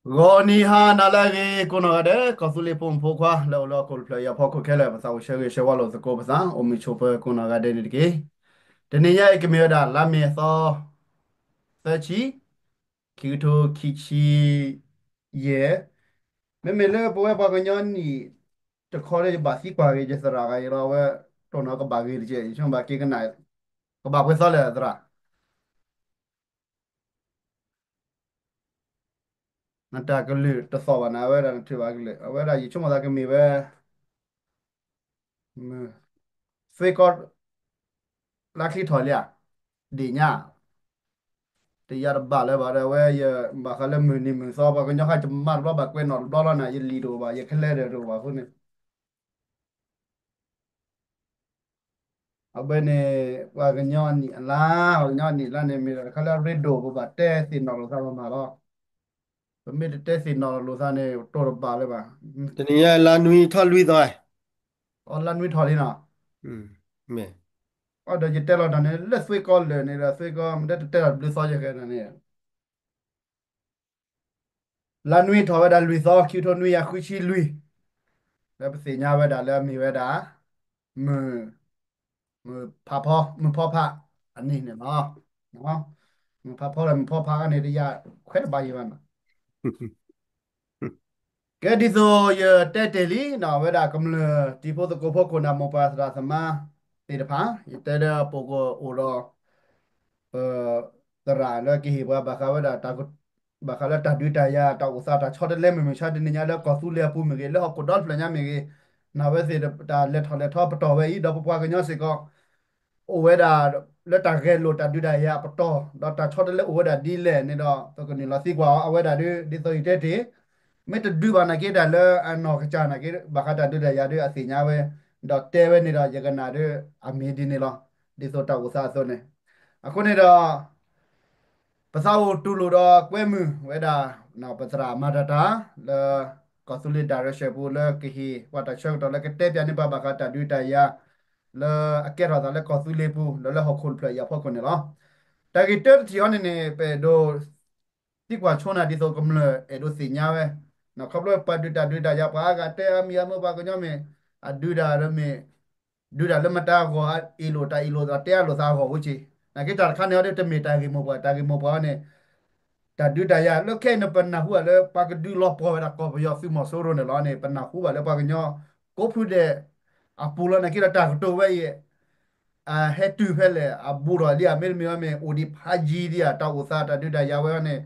ဂီၤနံၤဟါနၤလၢအဂ့ၤ ကိးနီၢ်ဂၤဒဲး ကီၢ်သူလ့ၤဖိမုၣ်ဖိခွါ လၢအိၣ်လၢဟီၣ်ခိၣ်တဖျၢၣ်အံၤအဖီခိၣ်ခဲလၢာ် ပသးအိၣ်ဆၢဂ့ၤဆၢဝါလိာ်သကိးပသး အိၣ်မုာ်ဆိးပၢၤကိးနီၢ်ဂၤဒဲးန့ၣ်တက့ၢ်. တနံၤညါအံၤကမ့ၢ်ဝဲဒၣ် လါမ့ၤအသီ သၢဆံ ခံကထိခံဆံယဲၢ်, မ့မ့ၢ်လၢပဝဲပှၤကညီနံၣ်တခီဒီး ယဘၣ်သံကွၢ်ဂ့ၤ ယသရၣ်ဂၤအံၤလီၤ အဝဲတိၢ်နီၣ်ကဘၣ်ဂ့ၤတက့ၢ် ယဆိကမိၣ်ဘၣ်က့ၤကနၣ် ကဘၣ်ပှဲၤသီလဲၣ်သရၣ် နတၢ်ကလုၢ်တသီၣ်ဘၣ်နၤ အဝဲဒၣ်နထုးဘၣ်ကလုၢ် အဝဲဒၣ်ယဆိကမိၣ်သးကမ့ၢ်ဝဲ သွ့ကီ လါချံထီၣ်လံဧါ, ဒ့ၣ်ညါ, တယၤတဘၣ်လၢၤဘၣ်ဒီး အဝဲယဘၣ်ဃးလၢမုၢ်နံၤမုၢ်သီ ပှၤကညီဃါယမါတဘျီဘၣ်ကွဲးနီၣ်တဘျီလီၤနၤ ယလံာ်တအိၣ်ဘၣ် ယခဲလၢာ်ဒီးတအိၣ်ဘၣ်အဃိန့ၣ် အဝဲန့ၣ် ပှၤကညီနံၣ်အလါ, ပှၤကညီနံၣ်အလါန့ၣ် မ့ၢ်ဒီးတခါလၢအရ့ဒိၣ် ပဘၣ်တဲသ့ၣ်နီၣ်လိာ်သးမၤမၤလီၤ. ပမ့ၢ်တတဲသ့ၣ်နီၣ်လိာ်သးန့ၣ် တိၢ်တဘၣ်လၢၤဘၣ်. တနံၤညါလါနွံထီၣ်လွံၢ်သီ, အီ လါနွံထီၣ်လံနီၤ. မ့ၢ်, အီ ဒီးယတဲလီၤတၢ်န့ၣ် လၢသွ့ကီလၢာ်န့ၣ်ဒီး သွ့ကီမ့ၢ်တဲတတဲလီၤတဘျုးသီယဲၢ်ဃဲန့ၣ် လါနွံထီၣ်ဝဲဒၣ်လွံၢ်သီ ခံကထိနွံကယၤဃုဆံလွံၢ်, လၢပသ့ၣ်ညါဝဲဒၣ်လၢအမ့ၢ်ဝဲဒၣ် မုၢ်, မုၢ်ဖးဖီ, မုၢ်ဖီဖးအနံၤန့ၣ်လီၤ. မုၢ်ဖးဖီဒီးမုၢ်ဖီဖးအနံၤတယၤခွဲးတဘၣ်ယံၤဘၣ်နီၤ. ကဲဒ်သိးယတဲတ့ၢ်လံနီၤ အဝဲဒၣ်ကမျၢၢ်တံၤဖိသကိးဖိခိၣ်နၢ်မိၢ်ပၢ်သရၣ်သမါသ့ၣ်တဖၣ် ယတဲလၢအပူၤကအိၣ်ဒီး ပသရၣ်လၢကဟ့ၣ်ပှၤဘၣ်ဃးဝဲဒၣ် ဘၣ်ဃးလၢတၢ်ဒုးတၢ်ယၤ တၢ်အိၣ်သးတၢ်ဆီတလဲမုၢ်မဆါတနံၤညါလၢကီၢ်သူလ့ၤအပူၤမ့ၢ်ဂ့ၤ လၢဟီၣ်ခိၣ်ဒီတဖျၢၣ်ညါမ့ၢ်ဂ့ၤ, နာ်ဝဲသ့ၣ်တၢ်လဲၤထီၣ်လဲၤထီပတီၢ်ဝဲအံၤ ဒီးပပှၤကညီစ့ၢ်ကီး အိၣ်ဝဲဒၣ် လၢတၢ်ဂဲၤလိာ်တၢ်ဒုးတၢ်ယၤအပတီၢ် ဒီးတၢ်ဆီတလဲအိၣ်ဝဲဒၣ်ဒ်လဲၣ်န့ၣ်ဒီး ပကနုာ်လီၤသံကွၢ်အီၤ အဝဲဒၣ်ဒ် ဒ်သိးယတဲတ့ၢ် မ့ၢ်တဒုးဘၣ်နာ်က့တၢ်လၢအနီၢ်ကစၢ်နာ်က့ ဘၣ်ဃးတၢ်ဒုးတၢ်ယၤဒ်အသ့ၣ်ညါဝဲ, ဒီးတဲဝဲန့ၣ်ဒီး ယကနၣ်ဒ်အမ့ၢ်ဒ်န့ၣ်လီၤ. ဒ်သိးတၢ်အိၣ်သးအသိးန့ၣ်, အဃိန့ၣ်ဒီး ပသးအိၣ်တူၢ်လိာ်ဒီးကွဲမုာ်ဝဲဒၣ် ပသရၣ်မၤတၢ်တၢ်လၢ ကီၢ်သူလ့ၤ direction ပူၤလၢကဟ့ၣ်ပှၤတၢ်ဆၢကတီၢ် လၢကတဲပၠးန့ၢ်ပှၤဘၣ်ဃးတၢ်ဒုးတၢ်ယၤ လၢအကဲထီၣ်သးလၢကီၢ်သူလ့ၤပူၤ ဒီးလၢဟီၣ်ခိၣ်တဖျၢၣ်အံၤအဖီခိၣ်န့ၣ်လီၤ. တၢ်ဂ့ၢ်တၢတထံၣ်အံၤန့ၣ်န့ၣ် ပအဲၣ်ဒိး သံကွၢ်ဆိနၤဒ်သိးကမျၢၢ်အဲၣ်ဒိးသ့ၣ်ညါဝဲ, ခီဖျိပှၤဒုးတၢ်ဒုးတၢ်ယၤ ပှၤအါဂၤတဲအါမံၤအါမုာ် ပှၤကညီမ့ၢ် အဒုးတၢ်ဒီးမ့ၢ် ဒုးတၢ်လၢမတၤအဂီၢ် အ့ၣ်လိာ်တၢ်အ့ၣ်လိာ်သး တဲအလိာ်သးအဂီၢ်အိၣ်က့ၤ, နာ်က့တၢ်တခါန့ၣ်အံၤဒီး တမ့ၢ်တၢ်ဂ့ၢ်မိၢ်ပှၢ် တၢ်ဂ့ၢ်မိၢ်ပှၢ်အံၤန့ၣ် တၢ်ဒုးတၢ်ယၤ လၢခဲအံၤန့ၣ် ပနၢ်ဟူဘၣ်လၢပှၤကဒုးလီၤပှီၢ်ဝဲဒၣ်ကီၢ်ပယီၤသုးမီၤစိရိၤန့ၣ်လီၤန့ၣ် ပနၢ်ဟူဘၣ်လၢပှၤကညီ ကိးဖုဒဲး အပူၤလီၤ နာ်က့ဒီးတၢ်ကတိၤဝဲအံၤ အဟဲတုၤဖဲလဲၣ် အဘူးထီၣ်ဒ်ဧါ မ့တမ့ၢ်ဝဲမ့ၢ် အိၣ်ဒံးဖးယံၤဒ်ဧါ တၢ်အိၣ်သးတၢ်ဒုးတၢ်ယၤဝဲန့ၣ်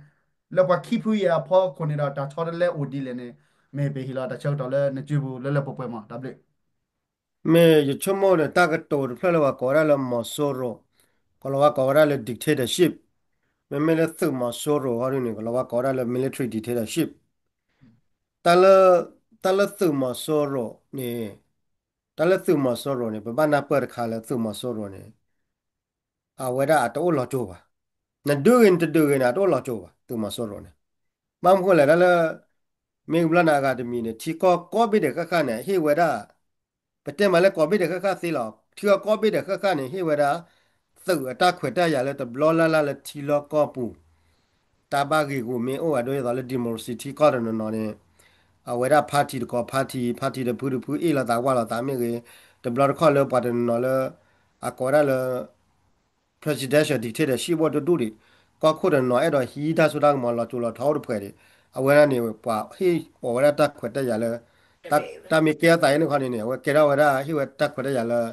လၢပှၤခံဖုအံၤအဖီခိၣ်န့ၣ်ဒီး တၢ်ဆီတလဲအိၣ်ဒ်လဲၣ်န့ၣ် မ့ၢ်ပဟ့ၣ်လီၤတၢ်ဆၢကတီၢ်လၢနစုပူၤလၢလၢပှဲၤပှဲၤမး တၢ်ဘျုး မ့ၢ်ယဆိကမိၣ်န့ၣ် တၢ်ကတိၤတဖျၢၣ်လၢပှၤကိးဝဲဒၣ်လၢမီၤစိရိၤ, ကလီၤဝါကိးဝဲဒၣ်လၢ dictatorship, မ့မ့ၢ်လၢသုးမီၤစိရိၤဟီဒ်န့ၣ် ကလီၤဝါကိးဝဲဒၣ်လၢ military dictatorship, တၢ်လၢ, တၢ်လၢသုးမီၤစိရိၤန့ၣ်, တၢ်လၢသုးမီၤစိရိၤန့ၣ် ပဘၣ်နၢ်ပၢၢ်တခါလၢသုးမီၤစိရိၤန့ၣ် အဝဲဒၣ်အတအိၣ်လီၤကၠိဘၣ်, နဒုးဂ့ၤနတဒုးဂ့ၤန့ၣ် အတအိၣ်လီၤကၠိဘၣ် သုးမီၤစိရိၤန့ၣ်, ဘၣ်မနုၤလဲၣ် တၢ်လၢ မ့ၢ်ကဘျီန့ၣ်အဂၤတမံၤန့ၣ် ထံကီၢ်ကိးဘ့ၣ်ဒဲးဃၣ်ဃၣ်န့ၣ် ဟ့ၣ်ဝဲဒၣ် ပတဲမးလၢကိးဘ့ၣ်ဒဲးဃၣ်ဃၣ်သ့လီၤ ထံကီၢ်ကိးဘ့ၣ်ဒဲးဃၣ်ဃၣ်န့ၣ် ဟ့ၣ်ဝဲဒၣ် သုးအတၢ်ခွဲးတၢ်ယာ်လၢတဘျီလၢ်လၢ်လၢထံလီၢ်ကီၢ်ပူၤ တၢ်ဘၣ်ဂ့ၢ်ဂူာ်မ့ၢ်အိၣ်ဂၤဒ်သိးလၢ democracy ထံကီၢ်တနီၤနီၤန့ၣ် အဝဲဒၣ် party တကိး party, party တဖုတဖု အ့ၣ်လိာ်သးဝၢ်လိာ်သးမ့ၢ်ဂ့ၤ, တဘျီတခီၣ်လၢပှၤတနီၤနီၤလၢ အကိးဝဲဒၣ်လၢ presidential dictatorship အိၣ်တဒူၣ်ဒံး, ကီၢ်ခိၣ်တနီၤနီၤ အဲၣ်ဒိးဟံးတၢ်စိတၢ်ကမီၤလီၤကၠိလီၤထီအိၣ်တဖှဲးဒံး, အဝဲဒၣ်န့ၣ် ပှၤဟ့ၣ်အီၤဝဲဒၣ်တၢ်ခွဲးတၢ်ယာ်လၢ တၢ်မ့ၢ်ကဲထီၣ်သးအံၤန့ၣ်ခီန့ၣ်န့ၣ် အဝဲကဲထီၣ်ဝဲဒၣ်ဟ့ၣ်ဝဲတၢ်ခွဲးတၢ်ယာ်လၢ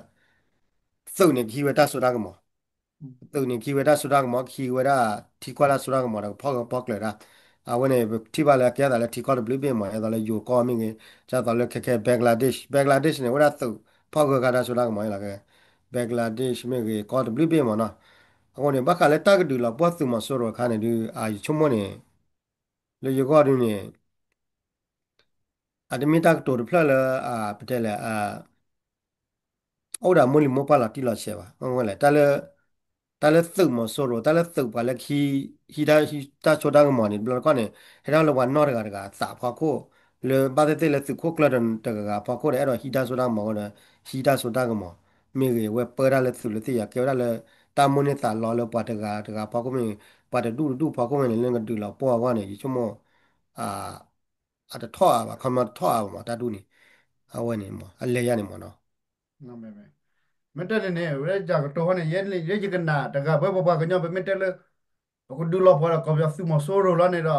သုးန့ၣ်ကဟံးဝဲတၢ်စိတၢ်ကမီၤ, သုးန့ၣ်ကဟံးဝဲတၢ်စိတၢ်ကမီၤ ကဟံးဝဲဒၣ်ထံကီၢ်တၢ်စိတၢ်ကမီၤဒီးကဖီၣ်ဂၢၢ်ဖီၣ်ကျၢၤတၢ်, အဝဲန့ၣ် ပထံၣ်ဘၣ်လၢကဲထီၣ်သးလၢထံကီၢ်တဘျုးဘ့ၣ်မး ဒ်သိးလၢယိၤကီၢ်မ့ၢ်ဂ့ၤ, ဒ်သိးလၢခဲခဲ Bangladesh, Bangladesh န့ၣ် ဝဲဒၣ်သုးဖီၣ်ဂၢၢ်ဃာ်တၢ်စိတၢ်ကမီၤလီၤ, Bangladesh မ့ၢ်ဂ့ၤ ကီၢ်တဘျုးဘ့ၣ်မးနီၤ, အဃိန့ၣ် ဘၣ်ဃးလၢတၢ်ကဒုးလီၤပှီၢ်သုးမီၤစိရိၤအခါန့ၣ်ဒုး အယဆိကမိၣ်န့ၣ် လၢယဂီၢ်ဒုးန့ၣ် အတမ့ၢ်တၢ်ကတိၤတဖျၢၣ်လၢ ပတဲလဲၣ် အိၣ်ဒီးမိၢ်လံၤမိၢ်ပှၢ်လီၤတံၢ်လီၤဆဲးဘၣ်, လဲၣ် တၢ်လၢသုးမီၤစိရိၤ တၢ်လၢသုးပှၤလၢ ဟံးတၢ်စိတၢ်ကမီၤန့ၣ် တဘျီတခီၣ်န့ၣ် ဟဲထီၣ်လၢပှၤနီၢ်တဂၤတဂၤအသးဖီခိၣ်, လၢဘၣ်သ့ၣ်သ့ၣ်လၢသုးခိၣ်ကျၢၢ်တဂၤဂၤဖီခိၣ်ဒီး အဲၣ်ဒိးဟံးတၢ်စိတၢ်ကမီၤဒီး ဟံးတၢ်စိတၢ်ကမီၤ, မ့ၢ်ဂ့ၤ အဝဲပၢတၢ်လၢသုးလၢသ့ၣ်ယၤ ကဲဝဲဒၣ်လၢ တၢ်မိၣ်န့ၢ်သးလီလၢပှၤတဂၤတဂၤဖီခိၣ်မ့ၢ်ဂ့ၤ, ပှၤတဒူၣ်တဒူၣ်ဖီခိၣ်မ့ၢ်ဂ့ၤန့ၣ် လၢကဒုးလီၤပှီၢ်အဂီၢ်န့ၣ် ယဆိကမိၣ် အတထီၣ်အါဘၣ် ခီမီတထီၣ်အါဘၣ်မး တၢ်ဒူၣ်န့ၣ် အဝဲန့ၣ်မး အလဲၤယါန့ၣ်မးနီၤ မ့ၢ်တဲန့ၣ်န့ၣ် ဝဲဒၣ်ကတိၤဟီန့ၣ် ယဲယကနၣ်တဂၤ ပဝဲပပှၤကညီ ပမ့ၢ်တဲလၢ ပကဒုးလီၤပှီၢ်ဒီးကီၢ်ပယီၤသုးမီၤစိရိၤလီၤန့ၣ်ဒီး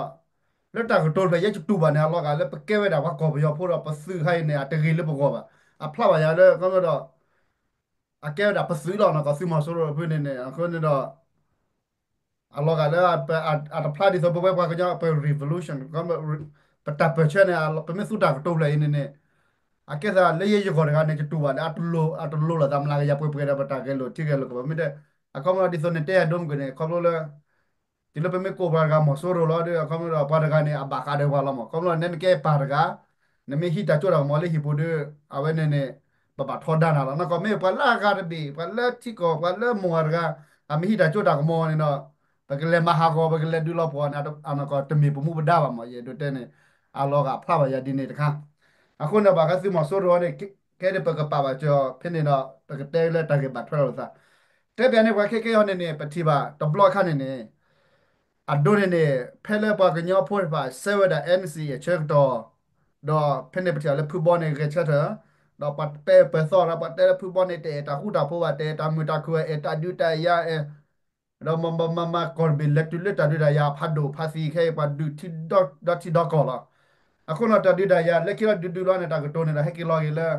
လၢတၢ်ကတိၤဖျၢၣ် ယဲယတူၢ်ဘၣ်န့ၣ် အလီၤဂာ်လၢပကဲဝဲဒၣ်ပှၤကီၢ်ပယီၤဖိဒီး ပသုးခါအံၤန့ၣ် အတဂ့ၤလၢပဂီၢ်ဘၣ်. အဖျါဘၣ်ယၤလၢ ခီဖျိဒီး အကဲဝဲဒၣ်ပသုးလီၤနီၤ ကီၢ်သုးမီၤစိရိၤဖဲန့ၣ်န့ၣ် အဃိန့ၣ်ဒီး အလီၤဂာ်လၢ အတဖျါဒ်သိးပဝဲပှၤကညီ ပ revolution ပတၢ်ပၢၢ်ဆၢန့ၣ် ပမ့ၢ်သူတၢ်ကတိၤဖျၢၣ်အံၤန့ၣ်န့ၣ် အကဲသးလၢယဲယဂီၢ်တဂၤန့ၣ် ယတူၢ်ဘၣ်လၢ အတလိၤလိာ်သးမနုၤကယၤပှဲၤပှဲၤဒီး ပတၢ်ဂဲၤလိာ်ထံဂဲၤလိာ်ကပၤ မ့ၢ်တဲ အခီပညီဒ်သိးန့ၣ် တဲယၤဒိမုၢ်က့ၤန့ၣ် ခီဖျိလၢ တုၤလၢပမ့ၢ်ကိးပှၤတဂၤမီၤစိရိၤလီၤဒီး အခီပညီဒီးပှၤတဂၤန့ၣ် အဘၣ်ဃးဒီးပှၤလီၤမး ခီဖျိန့ၣ်နကဲပၢ်တဂၤ နမ့ၢ်ဟံးတၢ်ကၠိတၢ်ကမီၤလၢဟံၣ်ပူၤဒီး အဝဲန့ၣ်န့ၣ် ပဘၣ်ထီဒါနၤလီၤ. နီၢ်ကီၢ်မ့ၢ်ပှၤလၢအဂၤတဘ့ၣ် ပှၤလၢထံကီၢ် ပှၤလၢမိၢ်ဂၤတဂၤ အမ့ၢ်ဟံးတၢ်ကၠိတၢ်ကမီၤန့ၣ်ဒီး ပကလဲၤမၤဟးဂီၤ ပကလဲၤဒုးလီၤပှီၢ်န့ၣ် အနီၢ်ကီၢ်တမ့ၢ်ပမူပဒါဘၣ်မး ယအဲၣ်ဒိးတဲန့ၣ် အလီၤဂာ်ဖျါဘၣ်ယၤဒ်န့ၣ်တခါ အဃိန့ၣ် ဘၣ်ဃးသုးမီၤစိရိၤန့ၣ် ခဲဒ်ပကပာ်ဘၣ်စၢၤဖဲန့ၣ်ဒီး ပကတဲလၢတၢ်ဂ့ၢ်ဘၣ်ထွဲလိာ်သး တဲပၠးန့ၢ်ပှၤခဲခဲအံၤန့ၣ်န့ၣ် ပထံၣ်ဘၣ်တဘျီခါန့ၣ်န့ၣ် အဒိန့ၣ်န့ၣ် ဖဲလၢပှၤကညီဖိတဖၣ်ဆှၢဝဲဒၣ် NCA အဆၢကတီၢ် ဒီးဖဲန့ၣ်ပထံၣ်အီၤလၢဖုဘီန့ၣ်ဂဲၤဆၢထၢၣ် ဒီးပှၤပဲပၢၤသီဒီးပှၤတဲလၢဖုဘီန့ၣ် တအဲၣ်တၢ်ဃူတၢ်ဖိးဘၣ် တအဲၣ်တၢ်မုာ်တၢ်ခုၣ်ဘၣ် အဲၣ်တၢ်ဒုးတၢ်ယၤအဲၣ် ဒီးမၤမၤမၤမၤကီၢ်တဘ့ၣ်လဲၤတုၤလၢတၢ်ဒုးတၢ်ယၤဖးဒိၣ်ဖးသံခဲအံၤ ပှၤဒုးထံဒီထံဒီကီၢ်လီၤ. အဃိန့ၣ်တၢ်ဒုးတၢ်ယၤလၢခံလီၤဒုးဒုးလီၤန့ၣ် တၢ်ကတိၤန့ၣ်ဒီး ဟဲက့ၤလီၤက့ၤလၢ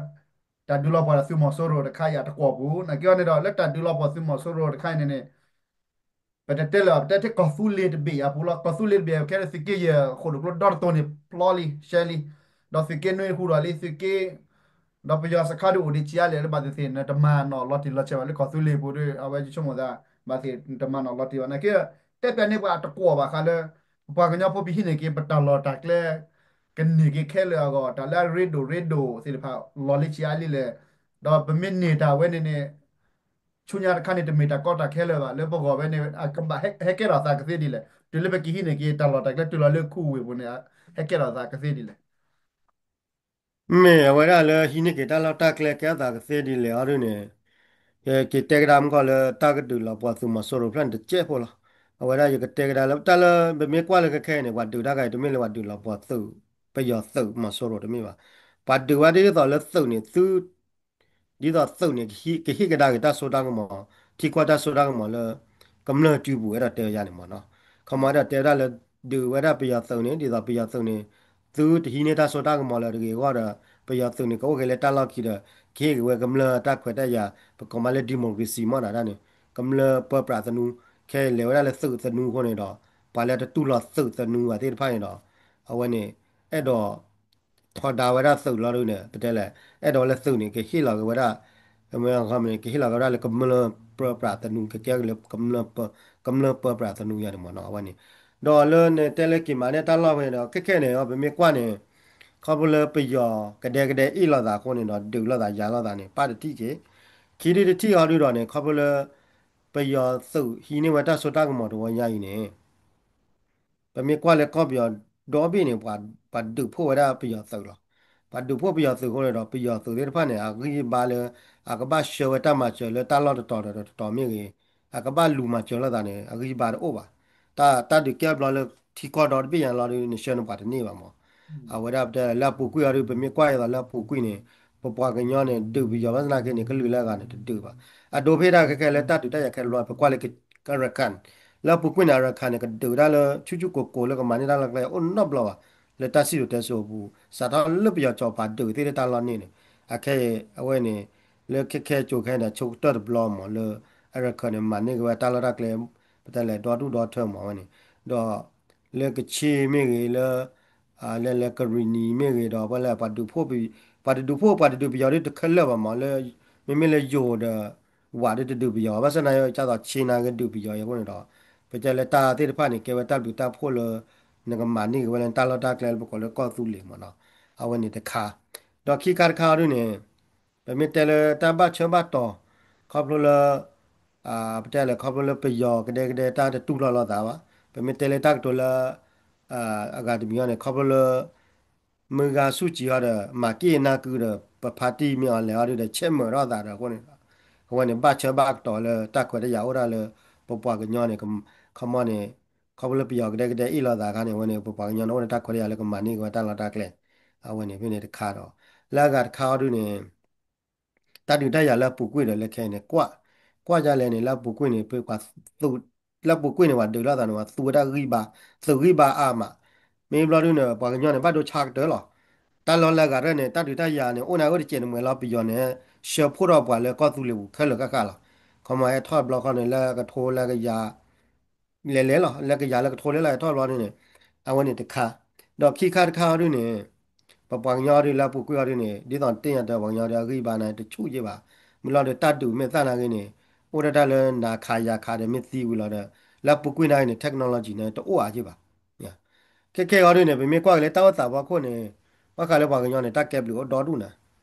တၢ်ဒုးလီၤပှီၢ်ဒီးသုးမီၤစိရိၤတခါအံၤအတကွီၢ်ပူၤ နာ်က့အီၤန့ၣ်ဒီးလၢတၢ်ဒုးလီၤပှီၢ်သုးမီၤစိရိၤတခါအံၤန့ၣ်န့ၣ် ပတတဲလၢၤ ပတဲထဲကီၢ်သူလ့ၤတဘ့ၣ်အပူၤလီၤ. ကီၢ်သူလ့ၤတဘ့ၣ်ခဲလၢာ်သုးက့ယဲၢ်ဃိၣ်တကျိဒီတတိၤန့ၣ် ပျီလံ ရှဲလံ ဒီးသုးက့နွံဟူထီၣ်လံ သုးက့ ဒီးပယီၤစခါဒုးအိၣ်ဒံးဆံးအါလဲၣ်လၢဘၣ်သ့ၣ်သ့ၣ် နတမၤနီၣ်လီၤတံၢ်လီၤဆဲးဘၣ်လၢကီၢ်သူလ့ၤပူၤဒီး အဝဲယဆိကမိၣ်သး ဘၣ်သ့ၣ်နတမၤနီၣ်လီၤတံၢ်ဘၣ် နာ်က့ တဲပၠးန့ၢ်ပှၤအတကွီၢ်ဘၣ်ဃးလၢ ပပှၤကညီဖိပဟံးန့ၢ်က့ၤ ပတၢ်လီၢ်တၢ်ကျဲ ကန့ၢ်က့ၤခဲလၢာ်အဂီၢ် တၢ်လၢအရ့ဒိၣ်ရ့ဒိၣ်သ့ၣ်တဖၣ် လီၤလံဆံးအါလံလဲၣ် ဒီးပမ့ၢ်န့ၢ်တၢ်ဝဲန့ၣ်န့ၣ် ဆူညါတခါန့ၣ် တမ့ၢ်တၢ်ကီတၢ်ခဲလၢာ်ဘၣ် လၢပဂီၢ်ဝဲန့ၣ် အကဘၣ်ဟဲကဲထီၣ်သးကသ့ဒ်လဲၣ် တုၤလၢပကဟံးန့ၢ်က့ၤတၢ်လီၢ်တၢ်ကျဲတုၤလီၤလၢခူဝ့ၢ်ပူၤန့ၣ် ဟဲကဲထီၣ်သးကသ့ဒ်လဲၣ် မ့ၢ်အဝဲဒၣ်လၢဟံးန့ၢ်က့ၤတၢ်လီၢ်တၢ်ကျဲကဲထီၣ်သးကသ့ဒ်လဲၣ်အီၤဒ်န့ၣ် ယက့ၤတဲကဒါမုၢ်ကီၢ်လၢတၢ်ကဒုးလီၤပှီၢ်သုးမီၤစိရိၤဖျၢၣ်န့ၣ်တစဲးဖိလီၤ. အဝဲဒၣ်ယကတဲကဒါလၢတၢ်လၢပမ့ၢ်ကွၢ်လၢခဲခဲအံၤန့ၣ် ပှၤဒုးတၢ်ခါအံၤ တမ့ၢ်လၢပှၤဒုးလီၤပှီၢ်သုး ပယီၤသုးမီၤစိရိၤတမ့ၢ်ဘၣ်. ပှၤဒုးဝဲဒ်သိးလၢသုးန့ၣ် သု ဒ်သိးသုးန့ၣ် ကဟ့ၣ်ကဒါက့ၤတၢ်စိတၢ်ကမီၤ ထံကီၢ်တၢ်စိတၢ်ကမီၤလၢ ကမျၢၢ်စုပူၤ အဲၣ်ဒိးတဲယၤန့ၣ်မ့ၢ်နီၤ. ခီမီ အဲၣ်ဒိးတဲဝဲဒၣ်လၢ ဒုးဝဲဒၣ်ပယီၤသုးန့ၣ် ဒ်သိးပယီၤသုးန့ၣ် သုတဟံးန့ၢ်တၢ်စိတၢ်ကမီၤလၢတဂ့ၤအဂီၢ်ဒီး ပယီၤသုးန့ၣ်ကအိၣ်က့ၤလၢတၢ်လီၢ်ခံဒီး ကဟ့ၣ်က့ၤဝဲကမျၢၢ်တၢ်ခွဲးတၢ်ယာ် ပကိးမးလၢ democracy မ့ၢ်ဒၣ်န့ၣ် ကမျၢၢ်ပၢပြးသနူ ခဲအံၤလဲၤဝဲဒၣ်လၢသုးသနူအဃိန့ၣ်ဒီး ပှၤလၢတတူၢ်လိာ်သုးသနူဘၣ်သ့ၣ်တဖၣ်န့ၣ်ဒီး အဝဲန့ၣ် အဲၣ်ဒိး ထီဒါဝဲဒၣ်သုးလီၤဒ်န့ၣ် ပတဲလဲၣ် အဲၣ်ဒိးဝဲလၢသုးန့ၣ် ကဟ့ၣ်လီၤက့ၤဝဲဒၣ် မ့ၢ်မ့ၢ်န့ၣ် ကဟ့ၣ်လီၤက့ၤဝဲဒၣ်လၢကမျၢၢ်ပၢပြးသနူ ကကဲက့ၤလၢ ကမျၢၢ်ပၢပြးသနူယၤန့ၣ်မ့ၢ်နီၤ အဝဲန့ၣ် ဒီးလၢနတဲလၢက့ၤမၤန့ၢ်တၢ်လီၢ်ဖဲန့ၣ်ဒီး ခဲခဲန့ၣ် ပမ့ၢ်ကွၢ်န့ၣ် ခီဖျိလၢပယီၤကဒဲကဒဲအ့ၣ်လိာ်သးအဃိန့ၣ်ဒီး ဒုးလိာ်သးယၤလိာ်သးန့ၣ် ပၣ်တထံၣ်က့ၤ ခံဒုတထံၣ်အီၤဒုဒီးန့ၣ် ခီဖျိလၢ ပယီၤသုးဟံးန့ၢ်ဝဲတၢ်စိတၢ်ကမီၤတဝီညါအံၤန့ၣ် ပမ့ၢ်ကွၢ်လၢကီၢ်ပယီၤဒီဘ့ၣ်န့ၣ် ပှၤဒုးဖှိၣ်ဝဲဒၣ်ပယီၤသုးလီၤ. ပှၤဒုးဖှိၣ်ပယီၤသုးအဃိန့ၣ်ဒီး ပယီၤသုးသ့ၣ်တဖၣ်န့ၣ် အဂံၢ်အဘါလၢ အကဘၣ်ဆှၢဝဲတၢ်မၤစၢၤလၢတၢ်လီၢ်တတီၤဒီးတတီၤမ့ၢ်ဂ့ၤ, အကဘၣ်လူၤမၤစၢၤလိာ်သးန့ၣ် အဂံၢ်အဘါတအိၣ်ဘၣ်. တၢ် တၢ်ဒုးကဲဘျီလၢထံကီၢ်ဒီတဘ့ၣ်ညါလီၤဒီး နဆှၢန့ၢ်ပှၤတန့ၢ်ဘၣ်မး. အဝဲဒၣ်ပတဲလၢအပူၤကွံာ်အီၤဒီး ပမ့ၢ်ကွၢ်အသိးလၢအပူၤကွံာ်န့ၣ် ပပှၤကညီန့ၣ် ဒုးပယီၤဘၣ်ဆၣ်သနာ်က့န့ၣ် ကလုာ်လၢအဂၤန့ၣ်တဒုးဘၣ်. အဒိဖဲဒၣ်ခဲခဲလၢတၢ်ဒုးတၢ်ယၤခဲလၢာ် ပကွၢ်လၢ Arakan လၢအပူၤကွံာ်န့ၣ် Arakan န့ၣ် ကဒုးဒၣ်လၢ ဆူၣ်ဆူၣ်ကိၢ်ကိၢ်လၢကမၤန့ၢ်တၢ်လီၢ်ကျဲအိၣ်နီတဘျီဘၣ်. လၢတၢ်စံၣ်စိၤတဲစိၤအပူၤ စးထီၣ်လၢပယီၤကၠီၤပၤဒုးသ့ၣ်လၢတၢ်လီၢ်န့ၣ်န့ၣ် အခဲအံၤအဝဲန့ၣ် လၢခဲခဲကၠိခဲန့ၣ် ဆိကတၢၢ်တဘျီမးလၢ Arakan န့ၣ် မၤန့ၢ်က့ၤဝဲတၢ်လီၢ်တၢ်ကျဲ ပတဲလဲၣ်ဒီဒူၣ်ဒီထၢမးဝဲန့ၣ် ဒီး လၢကခ့ၣ်မ့ၢ်ဂ့ၤ လၢ လဲၤလဲၤကရံၣ်နံၤမ့ၢ်ဂ့ၤဒီး ပှၤလၢပှၤဒုးဖှိၣ် ပှၤတဒုးဖှိၣ် ပှၤတဒုးပယီၤဒ်တခဲလၢာ်ဘၣ်မး လၢ မ့မ့ၢ်လၢယိၤဒီး ဝးဒ်တဒုးပယီၤ ဘၣ်ဆၣ်သနာ်က့ ဒ်သိးခ့ၣ်နၤက့ဒုးပယီၤအဃိန့ၣ်ဒီး ပတဲလၢတၢ်သ့ၣ်တဖၣ်န့ၣ် ကဲဝဲတၢ်ဘျုးတၢ်ဖှိၣ်လၢ နကမၤန့ၢ်က့ၤဝဲလၢတၢ်လီၢ်တၢ်ကျဲလၢပကိးလၢကီၢ်သူလ့ၤမးနီၤ အဝဲန့ၣ်တခါ ဒီးခံခါတခါအီၤဒ်န့ၣ် ပမ့ၢ်တဲလၢတၢ်ဘၣ်ဆၢဘၣ်တီၤ ခီဖျိလၢ ပတဲလဲၣ် ခီဖျိလၢပယီၤကဒဲကဒဲတၢ်တတူၢ်လိာ်လိာ်သးဘၣ် ပမ့ၢ်တဲလၢတၢ်ကတိၤလၢ အဂၤတမံၤအီၤန့ၣ် ခီဖျိလၢ မုၢ်ဂၤဆူၣ်ကၠံအီၤဒီး မၤက့ၣ်နၢ်ကုဒီး ပဖါတံၢ်မ့ၢ်အီၤလဲၤအီၤဒုဒီး ဆဲးမုာ်ထီၣ်သးဒီးအဃိန့ၣ် အဝဲန့ၣ် ဘၣ်ဆၢဘၣ်တီၤလၢတၢ်ခွဲးတၢ်ယာ်အိၣ်ဒၣ်လၢ ပပှၤကညီန့ၣ် ခီမီန့ၣ် ခီဖျိလၢပယီၤကဒဲကဒဲအ့ၣ်လိာ်သးအခါန့ၣ် အဝဲန့ၣ် ပပှၤကညီန့ၣ် အိၣ်ဒီးတၢ်ခွဲးတၢ်ယာ်လၢကမၤန့ၢ်က့ၤဝဲတၢ်လီၢ်တၢ်ကျဲ, အဝဲန့ၣ်ဖဲန့ၣ်တခါဒီး လၢအဂၤတခါအီၤဒုန့ၣ် တၢ်ဒုးတၢ်ယၤလၢအပူၤကွံာ်ဒီးလၢခဲအံၤန့ၣ် ကွၢ်, ကွၢ်ဒ်လဲၣ်န့ၣ် လၢအပူၤကွံာ်န့ၣ် ပှၤသူ, လၢအပူၤကွံာ်န့ၣ် ပှၤဒုးလိာ်သးန့ၣ် ပှၤသူဝဲဒၣ်ဂံၢ်ဘါ, သုးဂံၢ်ဘါအါမး, မ့ၢ်ဘျီဒုန့ၣ် ပှၤကညီန့ၣ် ဘၣ်ဒိဆါကတၢၢ်လီၤ. တၢ်လီၢ်လၢအဂၤရဲၣ်န့ၣ် တၢ်ဒုးတၢ်ယၤန့ၣ် အိၣ်နၤအိၣ်တစဲးန့ၣ် မ့ၢ်လီၤပယီၤန့ၣ် ဆှၢဖှိၣ်ထီၣ်ပှၤလၢကီၢ်သူလ့ၤပူၤခဲလၢာ်ဃၣ်ဃၣ်လီၤ. ခီမီဟဲထီၣ်တဘျီဃီန့ၣ် လၢကထိလၢကယၤ လဲၤလဲၤလီၤ, လၢကယၤလၢကထိလဲၤလီၤ ဟဲထီၣ်တဘျီဒုန့ၣ် အဝဲန့ၣ်တခါ, ဒီးခံခါတခါအီၤဒုန့ၣ် ပပှၤကညီဒုလၢအပူၤကွံာ်အီၤဒုန့ၣ် ဒ်သိးတ့ၢ်ညါတၢ် ပှၤကညီဒုအဂံၢ်ဘါန့ၣ် တဆူၣ်ယ့ၢ်ဘၣ်, မ့ၢ်လီၤဒီးတၢ်ဒုးမဲာ်သၣ်နာ်က့န့ၣ် အိၣ်ဒၣ်တၢ်လၢနၤခးယၤခးဒီးမ့ၢ်သံဝံၤလီၤဒီး လၢအပူၤကွံာ်နာ်က့န့ၣ် technology န့ၣ် တအိၣ်အါယ့ၢ်ဘၣ်. ခဲခဲအံၤအီၤဒုန့ၣ် ပမ့ၢ်ကွၢ်က့ၤလၢတၢ်အိၣ်သးဖီခိၣ်န့ၣ် ဘၣ်ဃးလၢပှၤကညီန့ၣ် တၢ်ကဲဘျုးအိၣ်ဒီဒူၣ်နၤ,